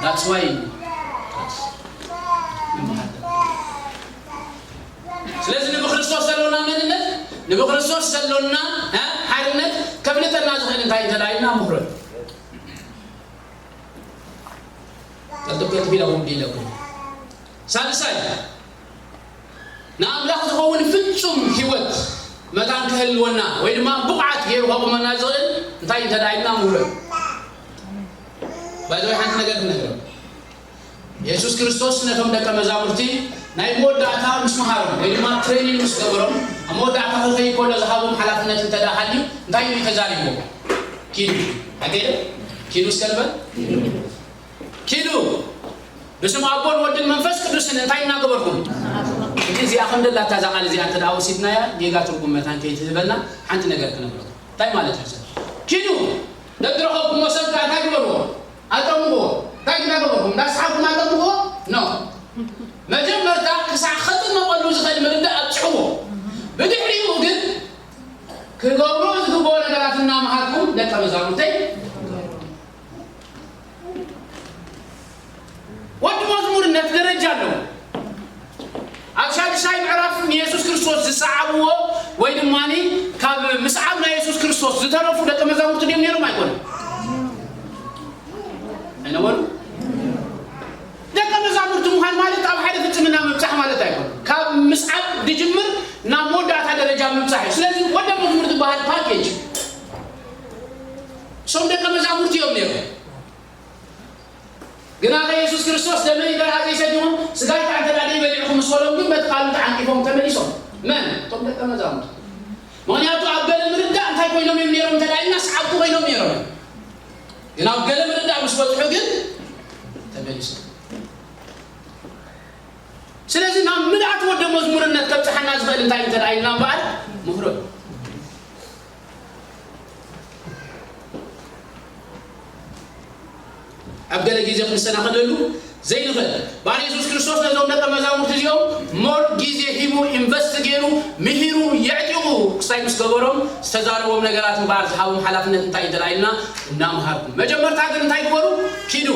That's why ስለዚ ንብክርስቶስ ዘሎና መንነት፣ ንብክርስቶስ ዘሎና፣ እ፣ ሓርነት ከፍልጠና ዝኽእል እንታይ እንተ ደኣ ኢልና ምኽሮ እዩ። ቀልጥፍ ቀልጥፍ ኢለ እውን ኢለኩም። ሳልሳይ፣ ንኣምላኽ ዝኸውን ፍጹም ህይወት መታን ክህልወና ወይ ድማ ብቕዓት ገይሩ ከቑመና ዝኽእል እንታይ እንተ ደኣ ኢልና ምኽሮ እዩ። ባይዘወይ ሓንቲ ነገር ክነግረኩም። የሱስ ክርስቶስ ነቶም ደቀ መዛሙርቲ ናይ መወዳእታ ምስ መሃሮም ወይ ድማ ትሬኒንግ ምስ ገበሮም፣ ኣብ መወዳእታ ክኸይድ ከሎ ዝሃቦም ሓላፍነት እንተ ደኣ ሃልዩ፣ እንታይ ኢሉ እዩ ተዛሪብዎም? ኪዱ። ሓቂ ድዩ? ኪዱ እስከ ንበል። ኪዱ ብስም ኣቦን ወድን መንፈስ ቅዱስን እንታይ እናገበርኩም? ሕጂ እዚኣ ከም ደላታ እዛ ቃል እዚኣ እንተ ደኣ ወሲድናያ ጌጋ ትርጉም መታን ከይትህበና ሓንቲ ነገር ክነግረኩም። እንታይ ማለት እዩ? ኪዱ ደድረኸብኩሞ ሰብ ከኣ እንታይ ግበርዎ? ኣጠምቕዎ። እንታይ እናገበርኩም? እንዳስሓብኩም ኣጠምቕዎ? ኖ። መጀመርታ ክሳዕ ከጥመቐሉ ዝኽእል ምርዳእ ኣብጽሕዎ። ብድሕሪኡ ግን ክገብሮ ዝግብኦ ነገራት እናመሃርኩም ደቀ መዛሙርተይ። ወዲ መዝሙርነት ደረጃ ኣለዎ። ኣብ ሻድሻይ ምዕራፍ ንየሱስ ክርስቶስ ዝሰዓብዎ ወይ ድማ ካብ ምስዓብ ናይ የሱስ ክርስቶስ ዝተረፉ ደቀ መዛሙርቲ ድዮም ነይሮም? ኣይኮኑን። ኣይነበሩ። ደቀ መዛሙርቲ ምዃን ማለት ኣብ ሓደ ፍጽምና ምብጻሕ ማለት ኣይኮነን። ካብ ምስዓብ ድጅምር ናብ መወዳእታ ደረጃ ምብጻሕ እዩ። ስለዚ ወደ መዝሙር ዝበሃል ፓኬጅ እሶም ደቀ መዛሙርቲ እዮም ነይሮም። ግና ከ የሱስ ክርስቶስ ደመይ እንተ ደኣ ዘይሰቲኹም ስጋይ ከኣ እንተ ደኣ ዘይበሊዕኹም ምስ በሎም ግን በቲ ቃሉ ተዓንቂፎም ተመሊሶም። መን? እቶም ደቀ መዛሙርቲ። ምኽንያቱ ኣብ ገለ ምርዳእ እንታይ ኮይኖም እዮም ነይሮም እንተ ደኣ ኢልና ሰዓብቲ ኮይኖም ነይሮም እዮም። ግን ኣብ ገለ ምርዳእ ምስ በጽሑ ግን ተመሊሶም። ስለዚ ናብ ምልኣት ወደ መዝሙርነት ከብጽሓና ዝኽእል እንታይ እንተ ደኣ ኢልና እምበኣር ምህሮ እዩ። ኣብ ገለ ግዜ ክንሰናኸለሉ ዘይንኽእል ባር የሱስ ክርስቶስ ነዞም ደቀ መዛሙርቲ እዚኦም ሞር ግዜ ሂቡ ኢንቨስት ገይሩ ምሂሩ የዕጢቑ ክሳይ ምስ ገበሮም ዝተዛረቦም ነገራት እምበኣር ዝሃቦም ሓላፍነት እንታይ እንተ ኢልና እናምሃርኩም መጀመርታ ግን እንታይ ግበሩ ኪዱ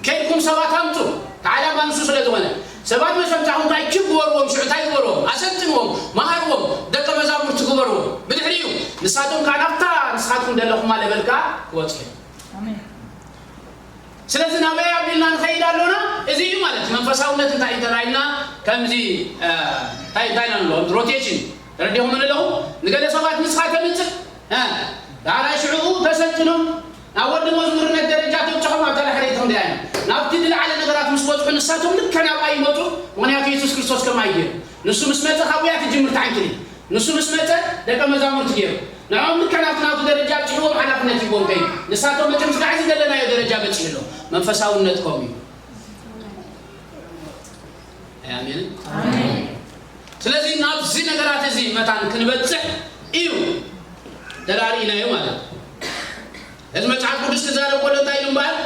ከይድኩም ሰባት ኣምፁ እቲ ዓላማ ንሱ ስለ ዝኾነ ሰባት መሸምታኹም እንታይ ኪብ ግበርዎም ሽዑ እንታይ ግበርዎም ኣሰልጥንዎም መሃርዎም ደቀ መዛሙርቲ ግበርዎም ብድሕሪኡ ንሳቶም ከዓ ናብታ ንስኻትኩም ደለኹማ ለበል ከዓ ክወፅሑ ስለዚ ናበይ ኣቢልና ንኸይድ ኣሎና እዚ እዩ ማለት መንፈሳውነት እንታይ እንተራኢልና ከምዚ እንታይ እንታይ ኢና ንብሎ ሮቴሽን ተረዲኹም ኣለኹ ንገለ ሰባት ንስኻ ተምፅእ ዳራ ሽዕኡ ተሰልጥኖም ናብ ወዲ መዝሙርነት ደረጃ ተብፅሖም ኣብታ ዳሕረይቲ ክንደያ እዮም ናብቲ ዝለዓለ ነገራት ምስ በፅሑ ንሳቶም ልክዕ ናብኣ ይመፁ ምክንያቱ የሱስ ክርስቶስ ከምኣ እዩ ገይሩ ንሱ ምስ መፀ ካብያ ትጅምር ተዓንክሊ ንሱ ምስ መጸ ደቀ መዛሙርቲ ገይሩ፣ ንዕኦም ልክዕ ናብቲ ናቱ ደረጃ ኣብጺሕዎም ሓላፍነት ሂብዎም ከይዱ። ንሳቶም መቸም ስጋዕ እዚ ዘለናዮ ደረጃ በጺሑ ኣሎ። መንፈሳውነት ከምኡ እዩ። ኣሜን። ስለዚ ናብዚ ነገራት እዚ መታን ክንበጽሕ እዩ ተዳሪእናዮ ማለት እዩ። እዚ መጽሓፍ ቅዱስ ክዛረብ ከሎ እንታይ ኢሉ እምበኣር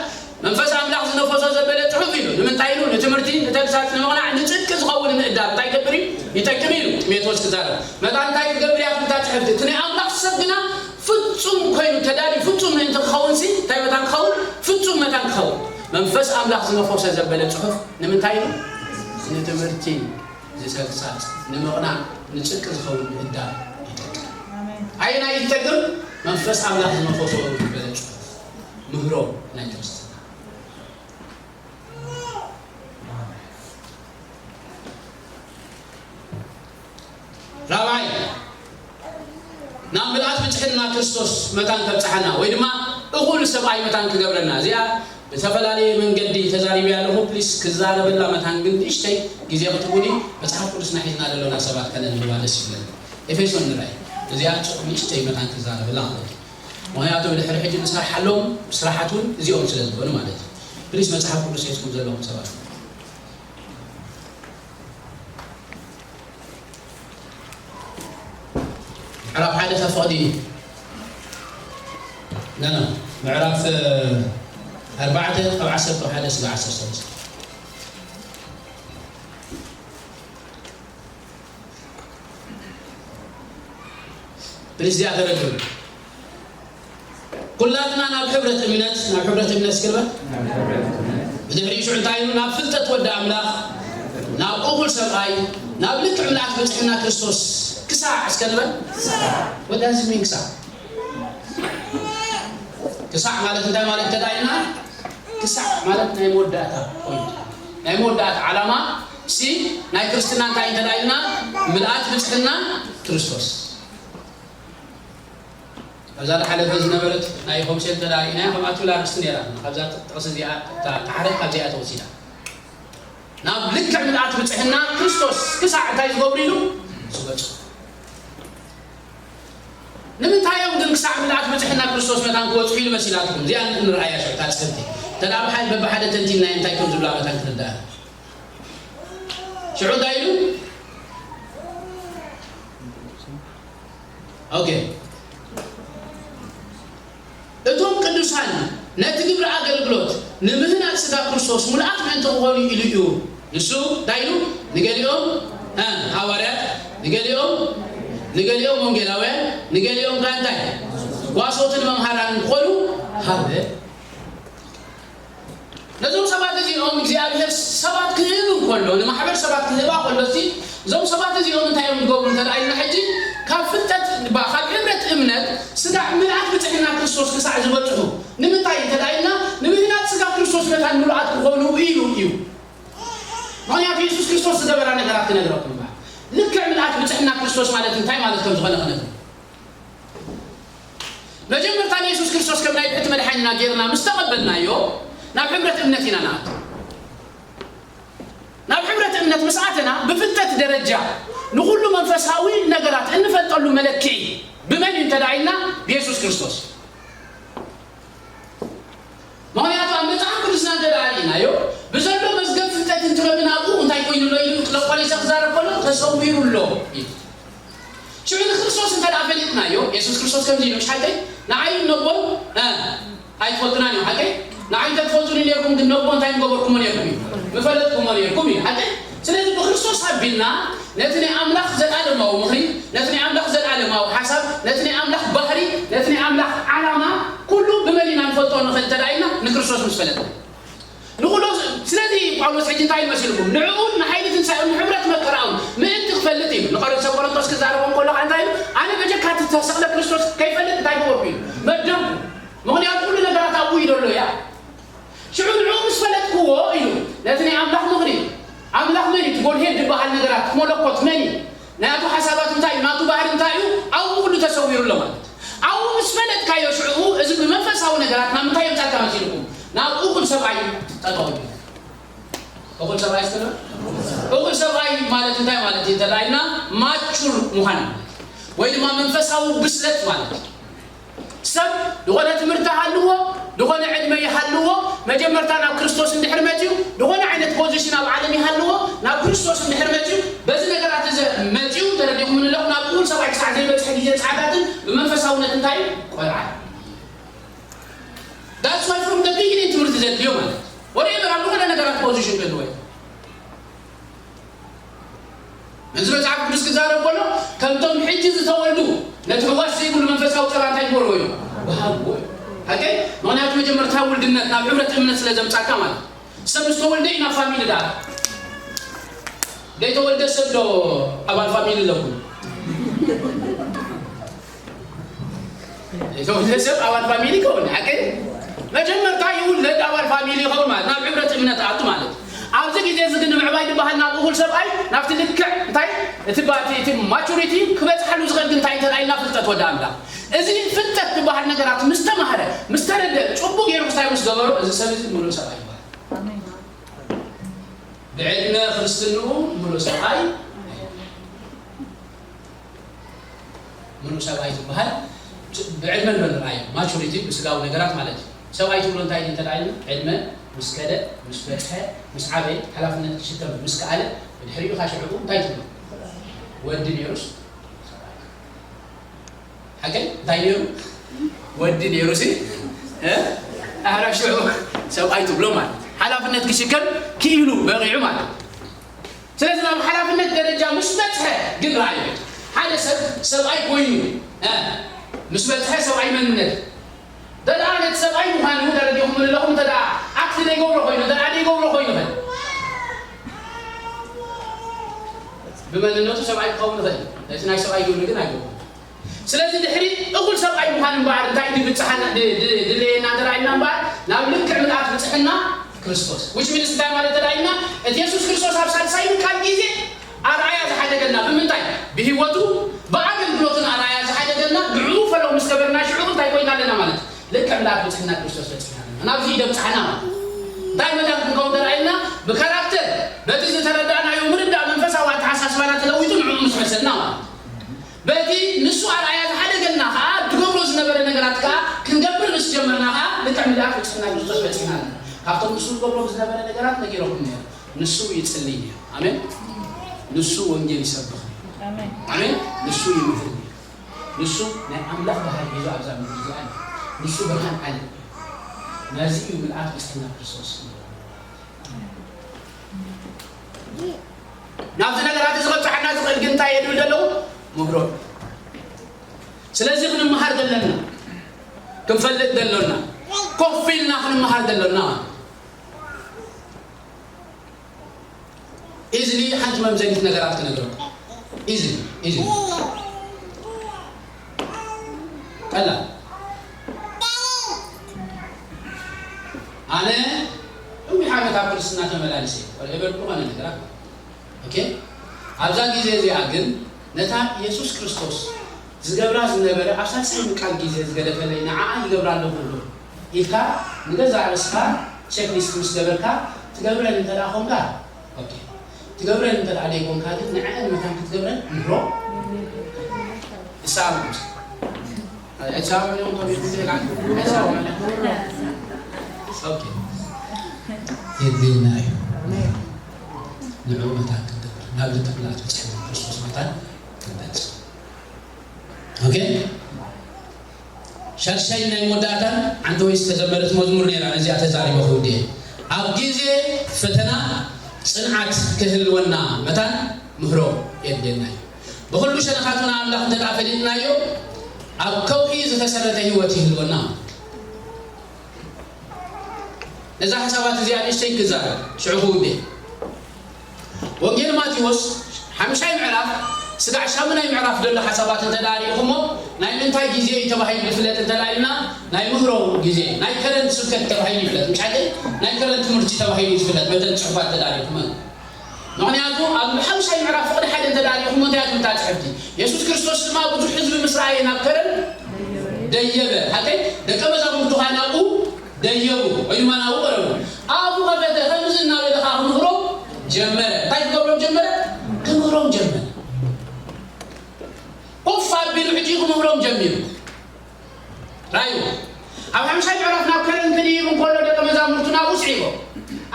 መንፈስ ኣምላኽ ዝነፈሶ ዘበለ ጽሑፍ ኢሉ ንምንታይ ኢሉ ንትምህርቲ ንተግሳጽ ንምቕናዕ ንጽድቂ ዝኸውን ምእዳብ እንታይ ይገብር እዩ ይጠቅም ኢሉ ጢሞቴዎስ ክዛረብ መታን እንታይ ክገብር እያ ትምታ ጽሕፍቲ እቲ ናይ ኣምላኽ ሰብ ግና ፍጹም ኮይኑ ተዳልዩ ፍጹም ምእንቲ ክኸውን ሲ እንታይ መታን ክኸውን ፍጹም መታን ክኸውን መንፈስ ኣምላኽ ዝነፈሶ ዘበለ ጽሑፍ ንምንታይ ኢሉ ንትምህርቲ ንተግሳጽ ንምቕናዕ ንጽድቂ ዝኸውን ምእዳብ ይጠቅም። ኣየናይ ይጠቅም? መንፈስ ኣምላኽ ዝመፈሶ ዝበለ ጽሑፍ ምህሮ ናይ ክርስትና ራብዓይ ናብ ምልኣት ብፅሕና ክርስቶስ መታን ከብፅሓና ወይ ድማ እኹል ሰብኣይ መታን ክገብረና እዚኣ ብተፈላለየ መንገዲ ተዛሪበ ኣለኹ ፕሊስ ክዛረበላ መታን ግን ንእሽተይ ግዜ ክትቡኒ መፅሓፍ ቅዱስና ሒዝና ዘለና ሰባት ከነንብባ ደስ ይብለኒ ኤፌሶን ንራይ እዚኣ ንእሽተይ መታን ክዛረበላ ክእል ምክንያቱ ብድሕሪ ሕጂ ንሰርሓሎም ስራሓት እውን እዚኦም ስለ ዝኾኑ ማለት እዩ ፕሊስ መፅሓፍ ቅዱስ ሒዝኩም ዘለኹም ሰባት ምዕራፍ ሓደ ካብ ፍቕዲ ና ና ምዕራፍ ኣርባዕተ ካብ ዓሰርተ ሓደ ስለ ዓሰርተ ሰለስተ ፕሊስ እዚኣ ተረድኡ ኩላትና ናብ ሕብረት እምነት ናብ ሕብረት እምነት እስክርበ ብድሕሪ ሽዑ እንታይ ኢሉ ናብ ፍልጠት ወዲ ኣምላኽ ናብ እኹል ሰብኣይ ናብ ልክዕ ምልኣት በፅሕና ክርስቶስ ክሳዕ እስከ ንበል ወዳዚ ሚን ክሳዕ ክሳዕ ማለት እንታይ ማለት ተዳኢልና ክሳዕ ማለት ናይ መወዳእታ ኮይኑ ናይ መወዳእታ ዓላማ ሲ ናይ ክርስትና እንታይ እንተዳኢልና ምልኣት ብፅሕና ክርስቶስ ኣብዛ ዝሓለፈ ዝነበረት ናይ ሆምሴ እንተ ርኢናያ ከምኣ ትብል ኣርእስቲ ነይራ ካብዛ ጥቕሲ እዚኣ ተሓረድ ካብዚኣ ተወሲዳ ናብ ልክዕ ምልኣት ብፅሕና ክርስቶስ ክሳዕ እንታይ ዝገብሩ ኢሉ ዝበፅሑ ንምንታይ እዮም ግን ክሳዕ ምልኣት ብጽሕና ክርስቶስ መታን ክበጽሑ ኢሉ መሲላትኩም? እዚኣ ንርኣያ ሽዑ እታ ጽሕፍቲ። እንተ ደኣ ብሓ-፣ በብሓደ ተንቲንናዮ እንታይ ከም ዝብላ መታን ክንርዳእ። ሽዑ እንታይ ኢሉ? ኦኬ። እቶም ቅዱሳን ነቲ ግብሪ ኣገልግሎት ንምህናጽ ስጋ ክርስቶስ ምሉኣት ምእንቲ ክኾኑ ኢሉ እዩ። ንሱ እንታይ ኢሉ? ንገሊኦም፣ እ፣ ሃዋርያት፣ ንገሊኦም፣ ንገሊኦም ወንጌላውያን፣ ንገሊኦም ከኣ እንታይ? ጓሶትን መምሃራንን ክኾኑ ሃበ። ነዞም ሰባት እዚኦም እግዚኣብሔር ሰባት ክህብ እንከሎ፣ ንማሕበር ሰባት ክህባ ከሎ፣ እዚ እዞም ሰባት እዚኦም እንታይ እዮም ዝገብሩ እንተ ደኣ ኢልና፣ ሕጂ ካብ ፍልጠት፣ ባ-፣ ካብ ሕብረት እምነት ስጋዕ ምልኣት ብጽሕና ክርስቶስ ክሳዕ ዝበጽሑ፣ ንምንታይ እንተ ደኣ ኢልና፣ ንምህናጽ ስጋ ክርስቶስ መታን ምሉኣት ክኾኑ ኢሉ እዩ። ምኽንያቱ የሱስ ክርስቶስ ዝገበራ ነገራት ክነግረኩም እባ። ልክዕ ምልኣት ብጽሕና ክርስቶስ ማለት እንታይ ማለት ከም ዝኾነ ክነግረኩም። መጀመርታ ንየሱስ ክርስቶስ ከም ናይ ብሕቲ መድሓኒና ጌርና ምስ ተቐበልናዮ፣ ናብ ሕብረት እምነት ኢና ንኣቱ። ናብ ሕብረት እምነት ምስ ኣተና፣ ብፍልጠት ደረጃ ንኹሉ መንፈሳዊ ነገራት እንፈልጠሉ መለክዒ ብመን እዩ እንተ ደኣ ኢልና፣ ብየሱስ ክርስቶስ። ምኽንያቱ ኣብ መጽሓፍ ቅዱስና እንተ ደኣ ርኢናዮ፣ ብዘሎ መዝገብ ፍልጠትን ጥበብን ኣብኡ እንታይ ኮይኑ ኣሎ ኢሉ ንቆላይሳ ክዛረብ ከሎ፣ ተሰዊሩ ኣሎ ኢሉ። ሽዑ ንክርስቶስ እንተ ደኣ ፈሊጥናዮ፣ የሱስ ክርስቶስ ከምዚ ኢሉ፣ ምሽ ሓቀይ? ንዓይን ነቦን፣ እ፣ ኣይትፈልጡናን እዮም፣ ሓቀይ? ንዓይ እንተ ትፈልጡኒ ነይርኩም፣ ግን ነቦ እንታይ ምገበርኩሞ ነይርኩም እዩ? ምፈለጥኩሞ ነይርኩም እዩ፣ ሓቀይ? ስለዚ ብክርስቶስ ኣቢልና ነቲ ናይ ኣምላኽ ዘላለማዊ ምኽሪ፣ ነቲ ናይ ኣምላኽ ዘላለማዊ ሓሳብ፣ ነቲ ናይ ኣምላኽ ባህሪ፣ ነቲ ናይ ኣምላኽ ዓላማ ኩሉ ብመን ኢና ንፈልጦ ንኽእል እንተ ደኣ ኢልና ንክርስቶስ ምስ ፈለጥና። ንኹሎ-፣ ስለዚ ጳውሎስ ሕጂ እንታይ ኢሉ መሲልኩም? ንዕኡን ንሓይሊ ትንሳኤኡን ንሕብረት መከራኡን ምእንቲ ክፈልጥ ኢሉ ንቆሮንቶስ፣ ቆሮንቶስ ክዛረቦም ከሎ ከኣ እንታይ ኢሉ? ኣነ በጀካ እቲ ዝተሰቕለ ክርስቶስ ከይፈልጥ እንታይ ገበርኩ ኢሉ? መደብኩ። ምኽንያቱ ኩሉ ነገራት ኣብኡ እዩ ዘሎ እያ። ሽዑ ንዕኡ ምስ ፈለጥክዎ ኢሉ፣ ነቲ ናይ ኣምላኽ ምኽሪ፣ ኣምላኽ መን እዩ? እቲ ጎድሄድ ዝበሃል ነገራት፣ መለኮት መን እዩ? ናቱ ሓሳባት እንታይ እዩ? ናቱ ባህሪ እንታይ እዩ? ኣብኡ ኩሉ ተሰዊሩ ኣሎ ማለት እዩ። ኣብኡ ምስ ፈለጥካዮ ሽዑ፣ እዚ ብመንፈሳዊ ነገራት ናብ ምንታይ የምጻካ መሲልኩም? ናብ እኹል ሰብኣይ ጠጠው ኢሉ። እኹል ሰብኣይ ስትብል? እኹል ሰብኣይ ማለት እንታይ ማለት እዩ? እንተ ደኣ ኢልና ማቹር ምዃን ማለት እዩ። ወይ ድማ መንፈሳዊ ብስለት ማለት እዩ። ሰብ ዝኾነ ትምህርቲ ሃልዎ፣ ዝኾነ ዕድመ ይሃልዎ፣ መጀመርታ ናብ ክርስቶስ እንድሕር መጺኡ፣ ዝኾነ ዓይነት ፖዚሽን ኣብ ዓለም ይሃልዎ፣ ናብ ክርስቶስ እንድሕር መጺኡ፣ በዚ ነገራት እዚ መጺኡ፣ ተረዲኹም ኣለኹም፣ ናብ እኹል ሰብኣይ ክሳዕ ዘይበጽሐ ግዜ ጸዓታትን ብመንፈሳውነት እንታይ እዩ? ቆልዓ። That's why from the beginning ትምህርቲ ዘድልዮ ማለት እዩ። Whatever ኣብ ዝኾነ ነገራት ፖዚሽን ክህልዎ እዩ። እዚ መጽሓፍ ቅዱስ ክዛረብ ከሎ፣ ከምቶም ሕጂ ዝተወልዱ ነቲ ሕዋስ ዘይብሉ መንፈሳዊ ጸባ እንታይ ይግበርዎ እዩ? ወሃብዎ እዩ። ሓቀይ? ምኽንያቱ መጀመርታ ውልድነት ናብ ሕብረት እምነት ስለ ዘምጻካ ማለት እዩ። ሰብ ምስ ተወልደ እዩ ናብ ፋሚሊ ደኣ። ዘይተወልደ ሰብ ዶ ኣባል ፋሚሊ ኣለኩም? ዘይተወልደ ሰብ ኣባል ፋሚሊ ይኸውን፣ ሓቀይ? መጀመርታ ይውለድ ኣባል ፋሚሊ ይኸውን ማለት፣ ናብ ሕብረት እምነት ኣቱ ማለት። ኣብዚ ግዜ እዚ ግን ንምዕባይ ዝበሃል ናብ እኹል ሰብኣይ፣ ናብቲ ልክዕ እንታይ? እቲ ባ-፣ እቲ፣ እቲ ማቹሪቲ ክበጽሓሉ ዝኽእል ግን እንታይ እንተ ደኣ ኢልና ፍልጠት ወዲ ኣምላኽ። እዚ ፍልጠት ዝበሃል ነገራት ምስ ተማህረ፣ ምስ ተረድአ፣ ጽቡቕ ገይሩ ክስታይ ምስ ገበሮ፣ እዚ ሰብ እዚ ምሉእ ሰብኣይ ይበሃል። ኣሜን። ብዕድመ ክርስትንኡ ምሉእ ሰብኣይ፣ ምሉእ ሰብኣይ ዝበሃል ብዕድመ ንበል ንርኣዮ፣ ማቹሪቲ ብስጋዊ ነገራት ማለት እዩ። ሰብኣይ ትብሎ እንታይ እዩ እንተ ደኣ ኢልና፣ ዕድመ ምስ ከደ፣ ምስ በጽሐ፣ ምስ ዓበየ፣ ሓላፍነት ክሽከም ምስ ከኣለ፣ ብድሕሪኡ ኢኻ ሽዕኡ እንታይ ትብሎ? ወዲ ነይሩስ ሰብኣይ። ሓቀይ እንታይ ነይሩ? ወዲ ነይሩ ሲ፣ እ? ኣረ ሽዑ ሰብኣይ ትብሎ ማለት ሓላፍነት ክሽከም ክኢሉ በቂዑ ማለት። ስለዚ ናብ ሓላፍነት ደረጃ ምስ በጽሐ ግን ረኣዩ። ሓደ ሰብ ሰብኣይ ኮይኑ፣ እ፣ ምስ በጽሐ ሰብኣይ መንነት ደኣ ነቲ ሰብኣይ ምዃኑ ተረዲኹም ኣለኹም። እንተ ደኣ ኣክት ዘይገብሮ ኮይኑ፣ እንተ ደኣ ዘይገብሮ ኮይኑ ኸ? ብመንነቱ ሰብኣይ ክኸውን ይኽእል። ነቲ ናይ ሰብኣይ ግብሪ ግን ኣይገብሮን። ስለዚ ድሕሪ እኹል ሰብኣይ ምዃን እምበኣር እንታይ ድብጽሓና፣ ድ-፣ ድ-፣ ድለየና እንተ ደኣ ኢልና እምበኣር፣ ናብ ልክዕ ምልኣት ብጽሕና ክርስቶስ። Which means እንታይ ማለት እንተ ደኣ ኢልና፣ እቲ የሱስ ክርስቶስ ኣብ ሳልሳይ ምካል ግዜ ኣርኣያ ዝሓደገልና ብምንታይ? ብህይወቱ፣ ብኣገልግሎቱን ኣርኣያ ዝሓደገልና፣ ንዕኡ ፈለው ምስ ገበርና ሽዑ እንታይ ኮይና ኣለና ማለት እዩ? ልክዕ ምልኣት ብጽሕና ክርስቶስ በጺሕና ኣለና። ናብዚ እዩ ደብጽሓና ማለት እዩ። እንታይ መታን ክንከውን እንተ ደኣ ኢልና፣ ብካራክተር፣ በቲ ዝተረዳእናዮ ምርዳእ መንፈሳዊ ኣተሓሳስባና ተለዊጡ ንዕኡ ምስ መሰልና ማለት እዩ። በቲ ንሱ ኣርኣያ ዝሓደገልና ኸኣ ምስ ጀመርና ኸዓ ልክዕ ምልኣት ንጽሕና ክርስቶስ በጺሕና ኣለና። ካብቶም ንሱ ዝገብሮ ብዝነበረ ነገራት ነጊረኩም ነይሩ። ንሱ ይጽልይ ነይሩ። ኣሜን። ንሱ ወንጌል ይሰብኽ ነይሩ። ኣሜን። ኣሜን። ንሱ ይምህር ነይሩ። ንሱ ናይ ኣምላኽ ባህሪ ሒዙ ኣብዛ ምድሪ እዚኣ ነይሩ። ንሱ ብርሃን ዓለም እዩ። ነዚ እዩ ምልኣት ንጽሕና ክርስቶስ። ናብዚ ነገራት እዚ ከብጽሓና ዝኽእል ግን እንታይ እየ ዝብል ዘለኹ? ምህሮ። ስለዚ ክንመሃር ዘለና፣ ክንፈልጥ ዘሎና፣ ኮፍ ኢልና ክንመሃር ዘሎና። ኢዝሊ ሓንቲ መምዘኒት ነገራት ክነግረኩም። ኢዝሊ፣ ኢዝሊ። ቀላል። ኣነ ነዊሕ ዓመት ኣብ ክርስትና ተመላሊሰ። ወልዕበል ዝኾነ ነገራት። ኦኬ? ኣብዛ ግዜ እዚኣ ግን ነታ የሱስ ክርስቶስ ዝገብራ ዝነበረ ኣብ ሳልሳይ ምቃል ግዜ ዝገደፈለይ ንዓኣ ይገብራ ኣለኹ ዶ ኢልካ ንገዛእ ርእስኻ ቸክሊስት ምስ ገበርካ ትገብረን እንተ ደኣ ኾንካ፣ ኦኬ። ትገብረን እንተ ደኣ ዘይኮንካ ግን ንዕአን መታን ክትገብረን ንግሮ ይሰኣምኩት። ኣይሰኣምን እዮም፣ ከመይ ይኹን ዘይላ ኣይሰኣምን እዮም። ኦኬ። የድልየና እዩ። ንዕኡ መታን ክንገብር፣ ናብ ልክዕ ምልኣት በጺሕና ክርስቶስ መታን ክንበጽሕ። ኦኬ? ሻድሻይ ናይ መወዳእታን ዓንተወይ ዝተዘመረት መዝሙር ነይራ፣ ነዚኣ ተዛሪበ ክውድእ። ኣብ ግዜ ፈተና ጽንዓት ክህልወና መታን ምህሮ የድልየና እዩ። ብኹሉ ሸነኻቱ ንኣምላኽ እንተ ደኣ ፈሊጥናዮ፣ ኣብ ከውሒ ዝተሰረተ ህይወት ይህልወና። ነዛ ሓሳባት እዚኣ ንእሽተይ ክዛረብ፣ ሽዑ ክውድእ። ወንጌል ማቴዎስ ሓምሻይ ምዕራፍ ስጋዕ ሻሙናይ ምዕራፍ ዘሎ ሓሳባት እንተ ደኣ ርኢኹሞ፣ ናይ ምንታይ ግዜ እዩ ተባሂሉ ዝፍለጥ እንተ ደኣ ኢልና፣ ናይ ምህሮ ግዜ፣ ናይ ከረን ስብከት ተባሂሉ ይፍለጥ። ምሻ ግን ናይ ከረን ትምህርቲ ተባሂሉ እዩ ዝፍለጥ፣ መተን ጽሑፋት እንተ ደኣ ርኢኹሞ። ምኽንያቱ ኣብ ሓምሻይ ምዕራፍ ፍቕዲ ሓደ እንተ ደኣ ርኢኹሞ፣ እንታይ እያ ትብል እታ ጽሕፍቲ? የሱስ ክርስቶስ ድማ ብዙሕ ህዝቢ ምስ ረኣየ ናብ ከረን ደየበ። ሓቀይ ደቀ መዛሙርቱ ኸኣ ናብኡ ደየቡ፣ ወይ ድማ ናብኡ ቀረቡ። ኣፉ ኸፈተ፣ ከምዚ እናበለ ኸዓ ክምህሮም ጀመረ። እንታይ ክገብሮም ጀመረ? ክምህሮም ጀመረ። ኮፍ ኣቢሉ ሕጂ ክምህሮም ጀሚሩ። ራእዩ። ኣብ ሓምሻይ ምዕራፍ ናብ ከረን ክድይብ እንከሎ ደቀ መዛሙርቱ ናብኡ ስዒቦም።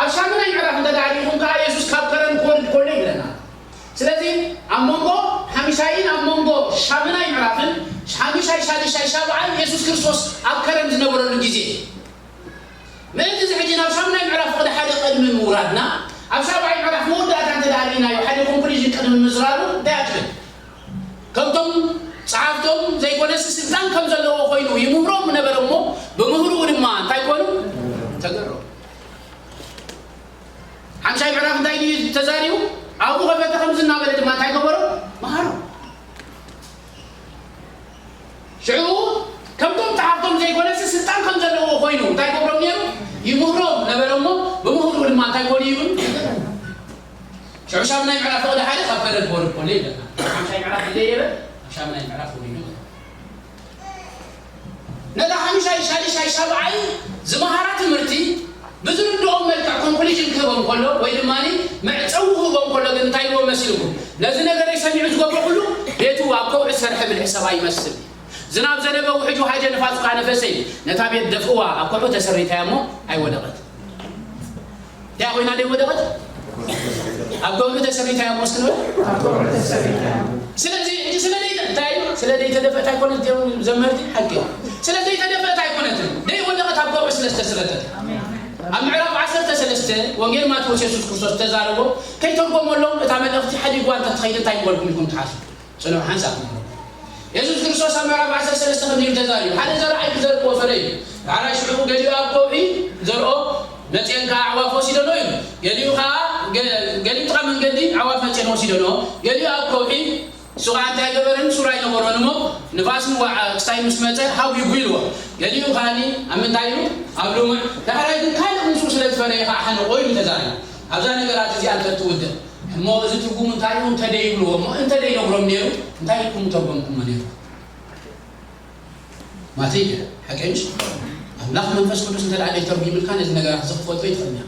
ኣብ ሻሙናይ ምዕራፍ እንተ ደኣ ርኢኹም ከኣ የሱስ ካብ ከረን ክወርድ ከሎ ይብለና። ስለዚ ኣብ መንጎ ሓምሻይን ኣብ መንጎ ሻሙናይ ምዕራፍን ሓምሻይ፣ ሻድሻይ፣ ሻብዓይ የሱስ ክርስቶስ ኣብ ከረን ዝነበረሉ ግዜ እዩ። ምእንቲ እዚ ሕጂ ናብ ሻሙናይ ምዕራፍ ፍቕዲ ሓደ ቅድሚ ምውራድና፣ ኣብ ሻብዓይ ምዕራፍ መወዳእታ እንተ ደኣ ርኢናዮ፣ ሓደ ኮንክሉዥን ቅድሚ ምዝራቡ እንታይ ኣትብል? ከምቶም ጸሓፍቶም ዘይኮነስ ስልጣን ከም ዘለዎ ኮይኑ ይምህሮም ነበረ እሞ፣ ብምህርኡ ድማ እንታይ ኮኑ? ተገረሙ። ሓምሻይ ምዕራፍ እንታይ ድዩ ተዛሪቡ? ኣብኡ ኸፈተ፣ ከምዚ እናበለ ድማ እንታይ ገበሮ? መሃሮ። ሽዑ ከምቶም ጸሓፍቶም ዘይኮነስ ስልጣን ከም ዘለዎ ኮይኑ እንታይ ገብሮም ነይሩ? ይምህሮም ነበረ እሞ፣ ብምህርኡ ድማ እንታይ ኮኑ ይብል? ሽዑ ሻሙናይ ምዕራፍ ፍቕዲ ሓደ ካብ ከረን ክወርድ ከሎ ይብለና። ሓምሻይ ምዕራፍ እንደ ይበል፣ ኣብ ሻሙናይ ምዕራፍ ወሪዱ ማለት እዩ። ነታ ሓምሻይ፣ ሻድሻይ፣ ሻብዓይ ዝመሃራ ትምህርቲ ብዝርድኦም መልክዕ ኮንክሉዥን ክህቦም ከሎ ወይ ድማ መዕጸዊ ክህቦም ከሎ ግን እንታይ ኢልዎም መሲልኩም? ነዚ ነገረይ ሰሚዑ ዝገብሮ ኩሉ ቤቱ ኣብ ከውሒ ዝሰርሐ ብልሒ ሰብኣይ ይመስል። ዝናብ ዘነበ ውሕጅ ወሓጀ ንፋስ ከኣ ነፈሰ እዩ። ነታ ቤት ደፍእዋ፣ ኣብ ከውሒ ተሰሪታ እያ እሞ ኣይወደቐትን። እንታይ ኮይና ደይወደቐት? ኣብ ከውሒ ተሰሪታ እያ እሞ እስኪ ንበል። ስለዚ፣ ሕጂ ስለ ደይ-፣ እንታይ እዩ? ስለ ዘይተደፍአት ኣይኮነትን እዮም ዘመርቲ፣ ሓቂ እዩ። ስለ ዘይተደፍአት ኣይኮነትን። ደይወደቐት ኣብ ከውሒ ስለ ዝተሰረተት። ኣብ ምዕራፍ ዓሰርተ ሰለስተ ወንጌል ማቴዎስ የሱስ ክርስቶስ ዝተዛረቦ ከይተርጎመሎም እታ መልእኽቲ ሓዲግዋ እንተትኸይድ እንታይ ምበልኩም ኢልኩም ትሓስቡ? ጽንሑ ሓንሳብ ንብሎ። የሱስ ክርስቶስ ኣብ ምዕራፍ ዓሰርተ ሰለስተ ከምዚ ኢሉ ተዛሪቡ፣ ሓደ ዘርኣይ ክዘርእ ወፈረ እዩ። ዳሕራይ ሽዑ ገሊኡ ኣብ ከውሒ ዘርኦ፣ መጺኤን ከኣ ኣዕዋፍ ወሲደንኦ እዩ። ገሊኡ ከኣ ገ-፣ ገሊኡ ጥቓ መንገዲ ኣዕዋፍ መጺኤን ወሲደንኦ፣ ገሊኡ ኣብ ከውሒ፣ እሱ ኸኣ እንታይ ገበረን? ሱር ኣይነበሮን እሞ፣ ንፋስ ንዋዕ ክስታይ ምስ መጸ፣ ሃው ይጉይልዎ። ገሊኡ ከኣኒ ኣብ ምንታይ ኢሉ? ኣብ ልሙዕ። ዳሕራይ ግን ካልእ ምስኡ ስለ ዝፈረየ ኸኣ ሓነቆ ኢሉ ተዛሪቡ። ኣብዛ ነገራት እዚኣ እንተ ትውድቕ እሞ፣ እዚ ትርጉሙ እንታይ እዩ? እንተ ደይብልዎ እሞ፣ እንተ ደይነግሮም ነይሩ፣ እንታይ ኢልኩም ምተርጎምኩሞ ነይሩ? ማተይ ከ ሓቀይ ምሽ? ኣምላኽ መንፈስ ቅዱስ እንተ ደኣ ደይተርጉምልካ ነዚ ነገራት እዚ ክትፈልጦ ኣይትኽእልን ኢኻ።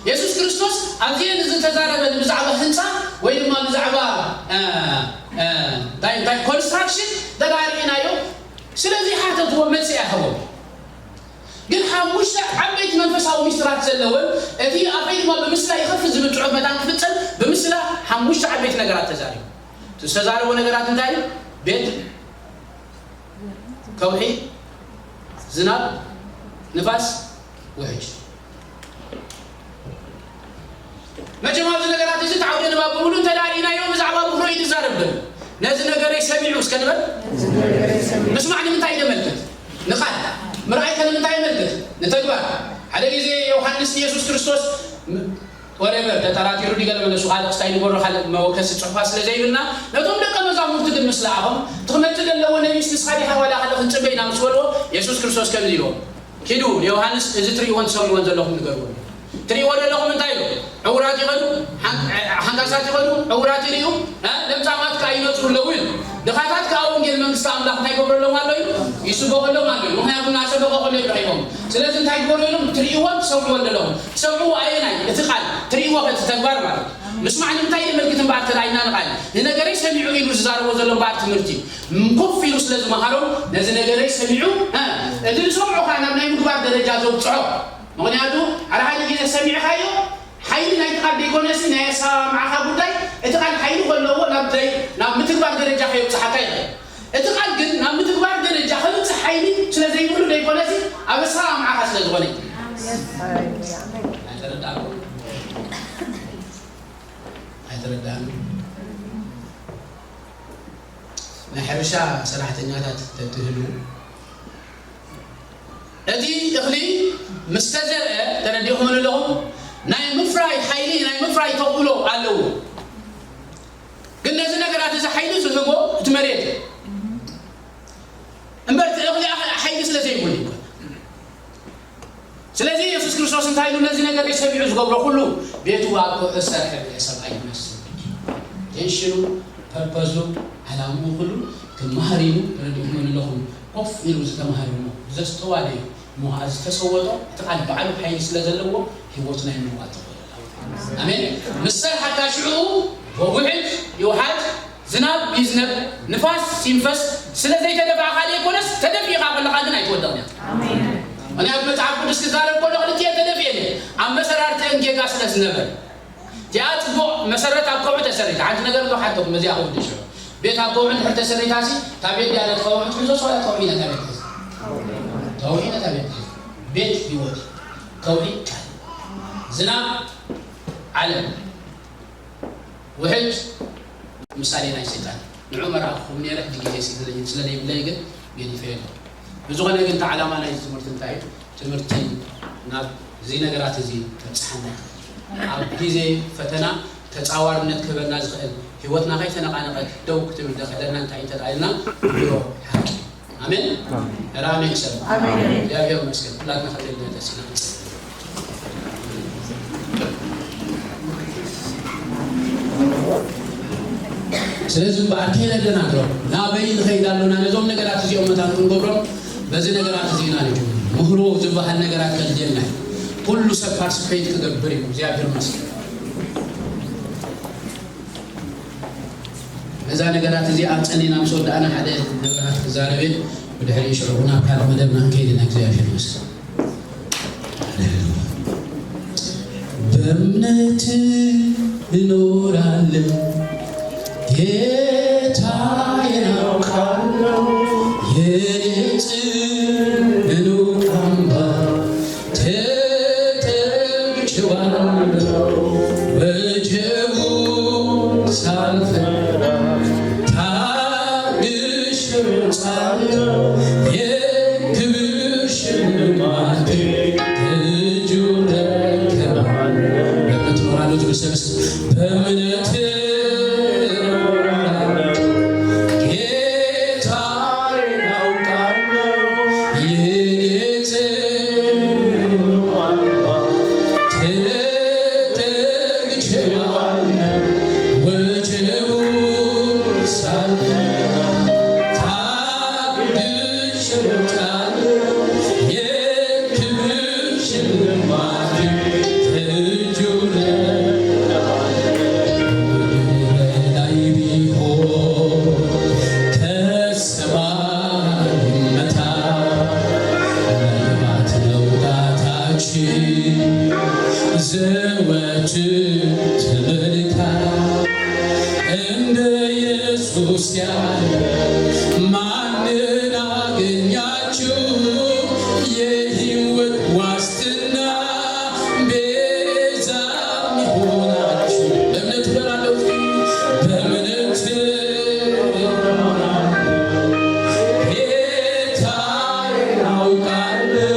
የሱስ ክርስቶስ ኣብዚኤን ዝተዛረበን ብዛዕባ ህንጻ ወይ ድማ ብዛዕባ፣ እ፣ እ፣ እንታይ፣ እንታይ ኮንስትራክሽን እንተ ደኣ ርኢናዮ፣ ስለዚ ሓተትዎ፣ መልሲ ኣይሃቦም። ግን ሓሙሽተ ዓበይቲ መንፈሳዊ ሚስጥራት ዘለወን፣ እቲ ኣፈይ ድማ ብምስላ ይኸፍት ዝብል ጽሑፍ መታን ክፍጸም ብምስላ ሓሙሽተ ዓበይቲ ነገራት ተዛሪቡ። እቲ ዝተዛረቦ ነገራት እንታይ እዩ? ቤት፣ ከውሒ፣ ዝናብ፣ ንፋስ፣ ውሕጅ። መቸም ኣብዚ ነገራት እዚ እቲ ዓውደ ንባብ ብምሉ እንተ ደኣ ርኢናዮ ብዛዕባ ብኹሮ እዩ ዝዛረብ ዘሎ። ነዚ ነገረይ ሰሚዑ እስከ ንበል። ምስማዕ ንምንታይ እዩ ዘመልክት? ንቓል። ምርኣይ ከ ንምንታይ የመልክት? ንተግባር። ሓደ ግዜ ዮሃንስ ንየሱስ ክርስቶስ ም-፣ ወሬቨር ተጠራጢሩ ድገለ መለሱ ካልእ ክስታይ ንገሮ ካልእ መወከሲ ጽሑፋት ስለ ዘይብልና ነቶም ደቀ መዛሙርቲ ግን ምስ ለኣኾም እቲ ክመጽእ ዘለዎ ነቢስ ንስኻ ዲኻ ዋላ ካልእ ክንጽበ ኢና ምስ በልዎ የሱስ ክርስቶስ ከምዚ ኢልዎም ኪዱ ንዮሃንስ እዚ ትርእይዎን ትሰምዕዎን ዘለኹም ንገርዎ። ትርእይዎ ዘለኹም እንታይ እዩ? ዕውራት ይኸዱ፣ ሓን-፣ ሓንካሳት ይኸዱ፣ ዕውራት ይርእዩ፣ እ፣ ለምጻማት ከኣ ይነጽሩ ኣለዉ እዩ። ድኻታት ከኣ ወንጌል መንግስቲ ኣምላኽ እንታይ ይገብረሎም ኣሎ እዩ? ይስበኸሎም ኣሎ እዩ። ምኽንያቱ እናሰበኸ ከሎ እዩ ረኺቦም። ስለዚ እንታይ ግበሩ ኢሎም? ትርእይዎን ትሰምዕዎን ዘለኹም። ትሰምዕዎ ኣየናይ? እቲ ቃል። ትርእይዎ ከ እቲ ተግባር ማለት እዩ። ምስማዕ ንምንታይ የመልክት እምበኣር ተራኢና ንቃል? ንነገረይ ሰሚዑ ኢሉ ዝዛረቦ ዘሎ እምበኣር ትምህርቲ። ኮፍ ኢሉ ስለ ዝመሃሮም ነዚ ነገረይ ሰሚዑ፣ እ፣ እቲ ዝሰምዖ ከኣ ናብ ናይ ምግባር ደረጃ ዘብጽሖ። ምኽንያቱ ሓደ ሓደ ግዜ ሰሚዕካዮ ሓይሊ ናይቲ ቃል ደይኮነሲ ናይ ኣሰማምዓኻ ጉዳይ፣ እቲ ቃል ሓይሊ ከለዎ ናብ ደይ-፣ ናብ ምትግባር ደረጃ ከየብጽሓካ ይኽእል። እቲ ቃል ግን ናብ ምትግባር ደረጃ ከብጽሕ ሓይሊ ስለ ዘይብሉ ደይኮነሲ ኣብ ኣሰማምዓኻ ስለ ዝኾነ እዩ። ኣይተረዳእኩም? ኣይተረዳእን? ናይ ሕርሻ ሰራሕተኛታት ተትህሉ፣ እቲ እኽሊ ምስ ተዘርአ፣ ተረዲእኹም ኣለኹም፣ ናይ ምፍራይ ሓይሊ፣ ናይ ምፍራይ ተኽእሎ ኣለዎ። ግን ነዚ ነገራት እዚ ሓይሊ ዝህቦ እቲ መሬት እዩ። እምበር እቲ እኽሊ ኣኸ-፣ ሓይሊ ስለ ዘይብሉ ይኮን። ስለዚ የሱስ ክርስቶስ እንታይ ኢሉ? ነዚ ነገር ሰሚዑ ዝገብሮ ኩሉ ቤቱ ኣብ እሰር ሕብሪ ሰብኣይ ይመስል። ቴንሽኑ፣ ፐርፐዙ፣ ዓላምኡ ኩሉ ክመሃር ኢሉ ረዲእኩም ኣለኹም። ኮፍ ኢሉ ዝተማሃረ እሞ ዘስተዋለ እዩ። እሞ ከኣ ዝተሰወጦ እቲ ቃል ባዕሉ ሓይሊ ስለ ዘለዎ ህይወቱ ናይ ምልዋጥ ተኽእሎ ኣለዎ። ኣሜን። ምስ ሰርሓካ ሽዑ ውሕጅ ይውሓድ፣ ዝናብ ይዝነብ፣ ንፋስ ይንፈስ፣ ስለ ዘይተደፋእካ ዘይኮነስ፣ ተደፊእካ ከለኻ ግን ኣይትወድቕን ኢኻ። ኣሜን። ምኽንያቱ መጽሓፍ ቅዱስ ክዛረብ ከሎ ክልቲኤን ተደፊኤን እየን። ኣብ መሰራርተአን ጌጋ ስለ ዝነበረ። እዚኣ ጽቡቕ መሰረት ኣብ ከውሒ ተሰሪታ። ሓንቲ ነገር ዶ ሓተኹም፣ እዚኣ ከውዲ ሽዑ። ቤት ኣብ ከውሒ እንድሕር ተሰሪታሲ፣ እታ ቤት ድያ ነቲ ከውሒ ትሕዞስ ዋላ ከውሒ ነታ ቤት ትሕዝ? ከውሒ ነታ ቤት ትሕዝ። ቤት ህይወት፣ ከውሒ ቃል። ዝናብ ዓለም። ውሕጅ ምሳሌ ናይ ሰይጣን። ንዑ መርኣኹም ነይረ፣ ሕጂ ግዜ ስለ-፣ ስለ ዘይብለይ ግን ገዲፈዮ ኣለኹ። ብዝኾነ ግን፣ እቲ ዓላማ ናይዚ ትምህርቲ እንታይ እዩ? ትምህርቲ ናብ እዚ ነገራት እዚ ከብጽሓና ይኽእል። ኣብ ግዜ ፈተና ተጻዋርነት ክህበና ዝኽእል፣ ህይወትና ከይተነቓነቐት ደው ክትብል ዘኽእለና እንታይ እንተ ደኣ ኢልና፣ ንግሮ ሓቂ። ኣሜን። ኣሜን። ኧረ ኣሜን ሰሉ። ኣሜን። እግዚኣብሔር ይመስገን። ኩላትና ከፊልና ደስ ኢልና ንጸልይ። ስለዚ እምበኣር ከይረደናግሮም ናበይ ንኸይድ ኣሎና፣ ነዞም ነገራት እዚኦም መታን ክንገብሮም በዚ ነገራት እዚ ኢና ንጅምር። ምህሮ ዝበሃል ነገራት ከድልየና እዩ። ኩሉ ሰብ ፓርቲስፔት ክገብር እዩ። እግዚኣብሔር ይመስገን። ነዛ ነገራት እዚኣ ጸኒና ምስ ወዳእና ሓደ ነገራት ክዛረብ እየ። ብድሕሪ ሽዑ ናብ ካልእ መደብና ክንከይድ ኢና። እግዚኣብሔር ይመስገን። በእምነት እኖራለሁ፣ ጌታዬን አውቃለሁ፣ የኔ ጽኑ አምባ ተጠግቼዋለሁ፣ ወጀቡን ሳልፈራ ታግሼ እሮጣለሁ፣ የክብር ሽልማቴ እጁ እረከባለሁ። በእምነት እኖራለሁ ትሉ ሰብስ በእምነት እኖራለሁ፣ ጌታዬን አውቃለሁ፣ የኔ ጽኑ አምባ ተጠግቼዋለሁ፣ ወጀቡ ኢየሱስ ያለ ማንን አገኛችሁ? የህይወት ዋስትና ቤዛ ሚሆናችሁ። በእምነት እበላለሁ እስኪ፣ በእምነት ጌታዬን አውቃለሁ።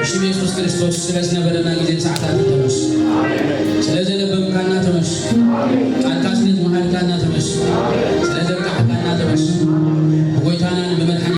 ሽም የሱስ ክርስቶስ ስለ ዝነበረና ግዜን ሰዓታትን ተመስገን። ስለ ዘለበምካና ተመስገን። ቃልካ ስለ ዝመሃርካና ተመስገን።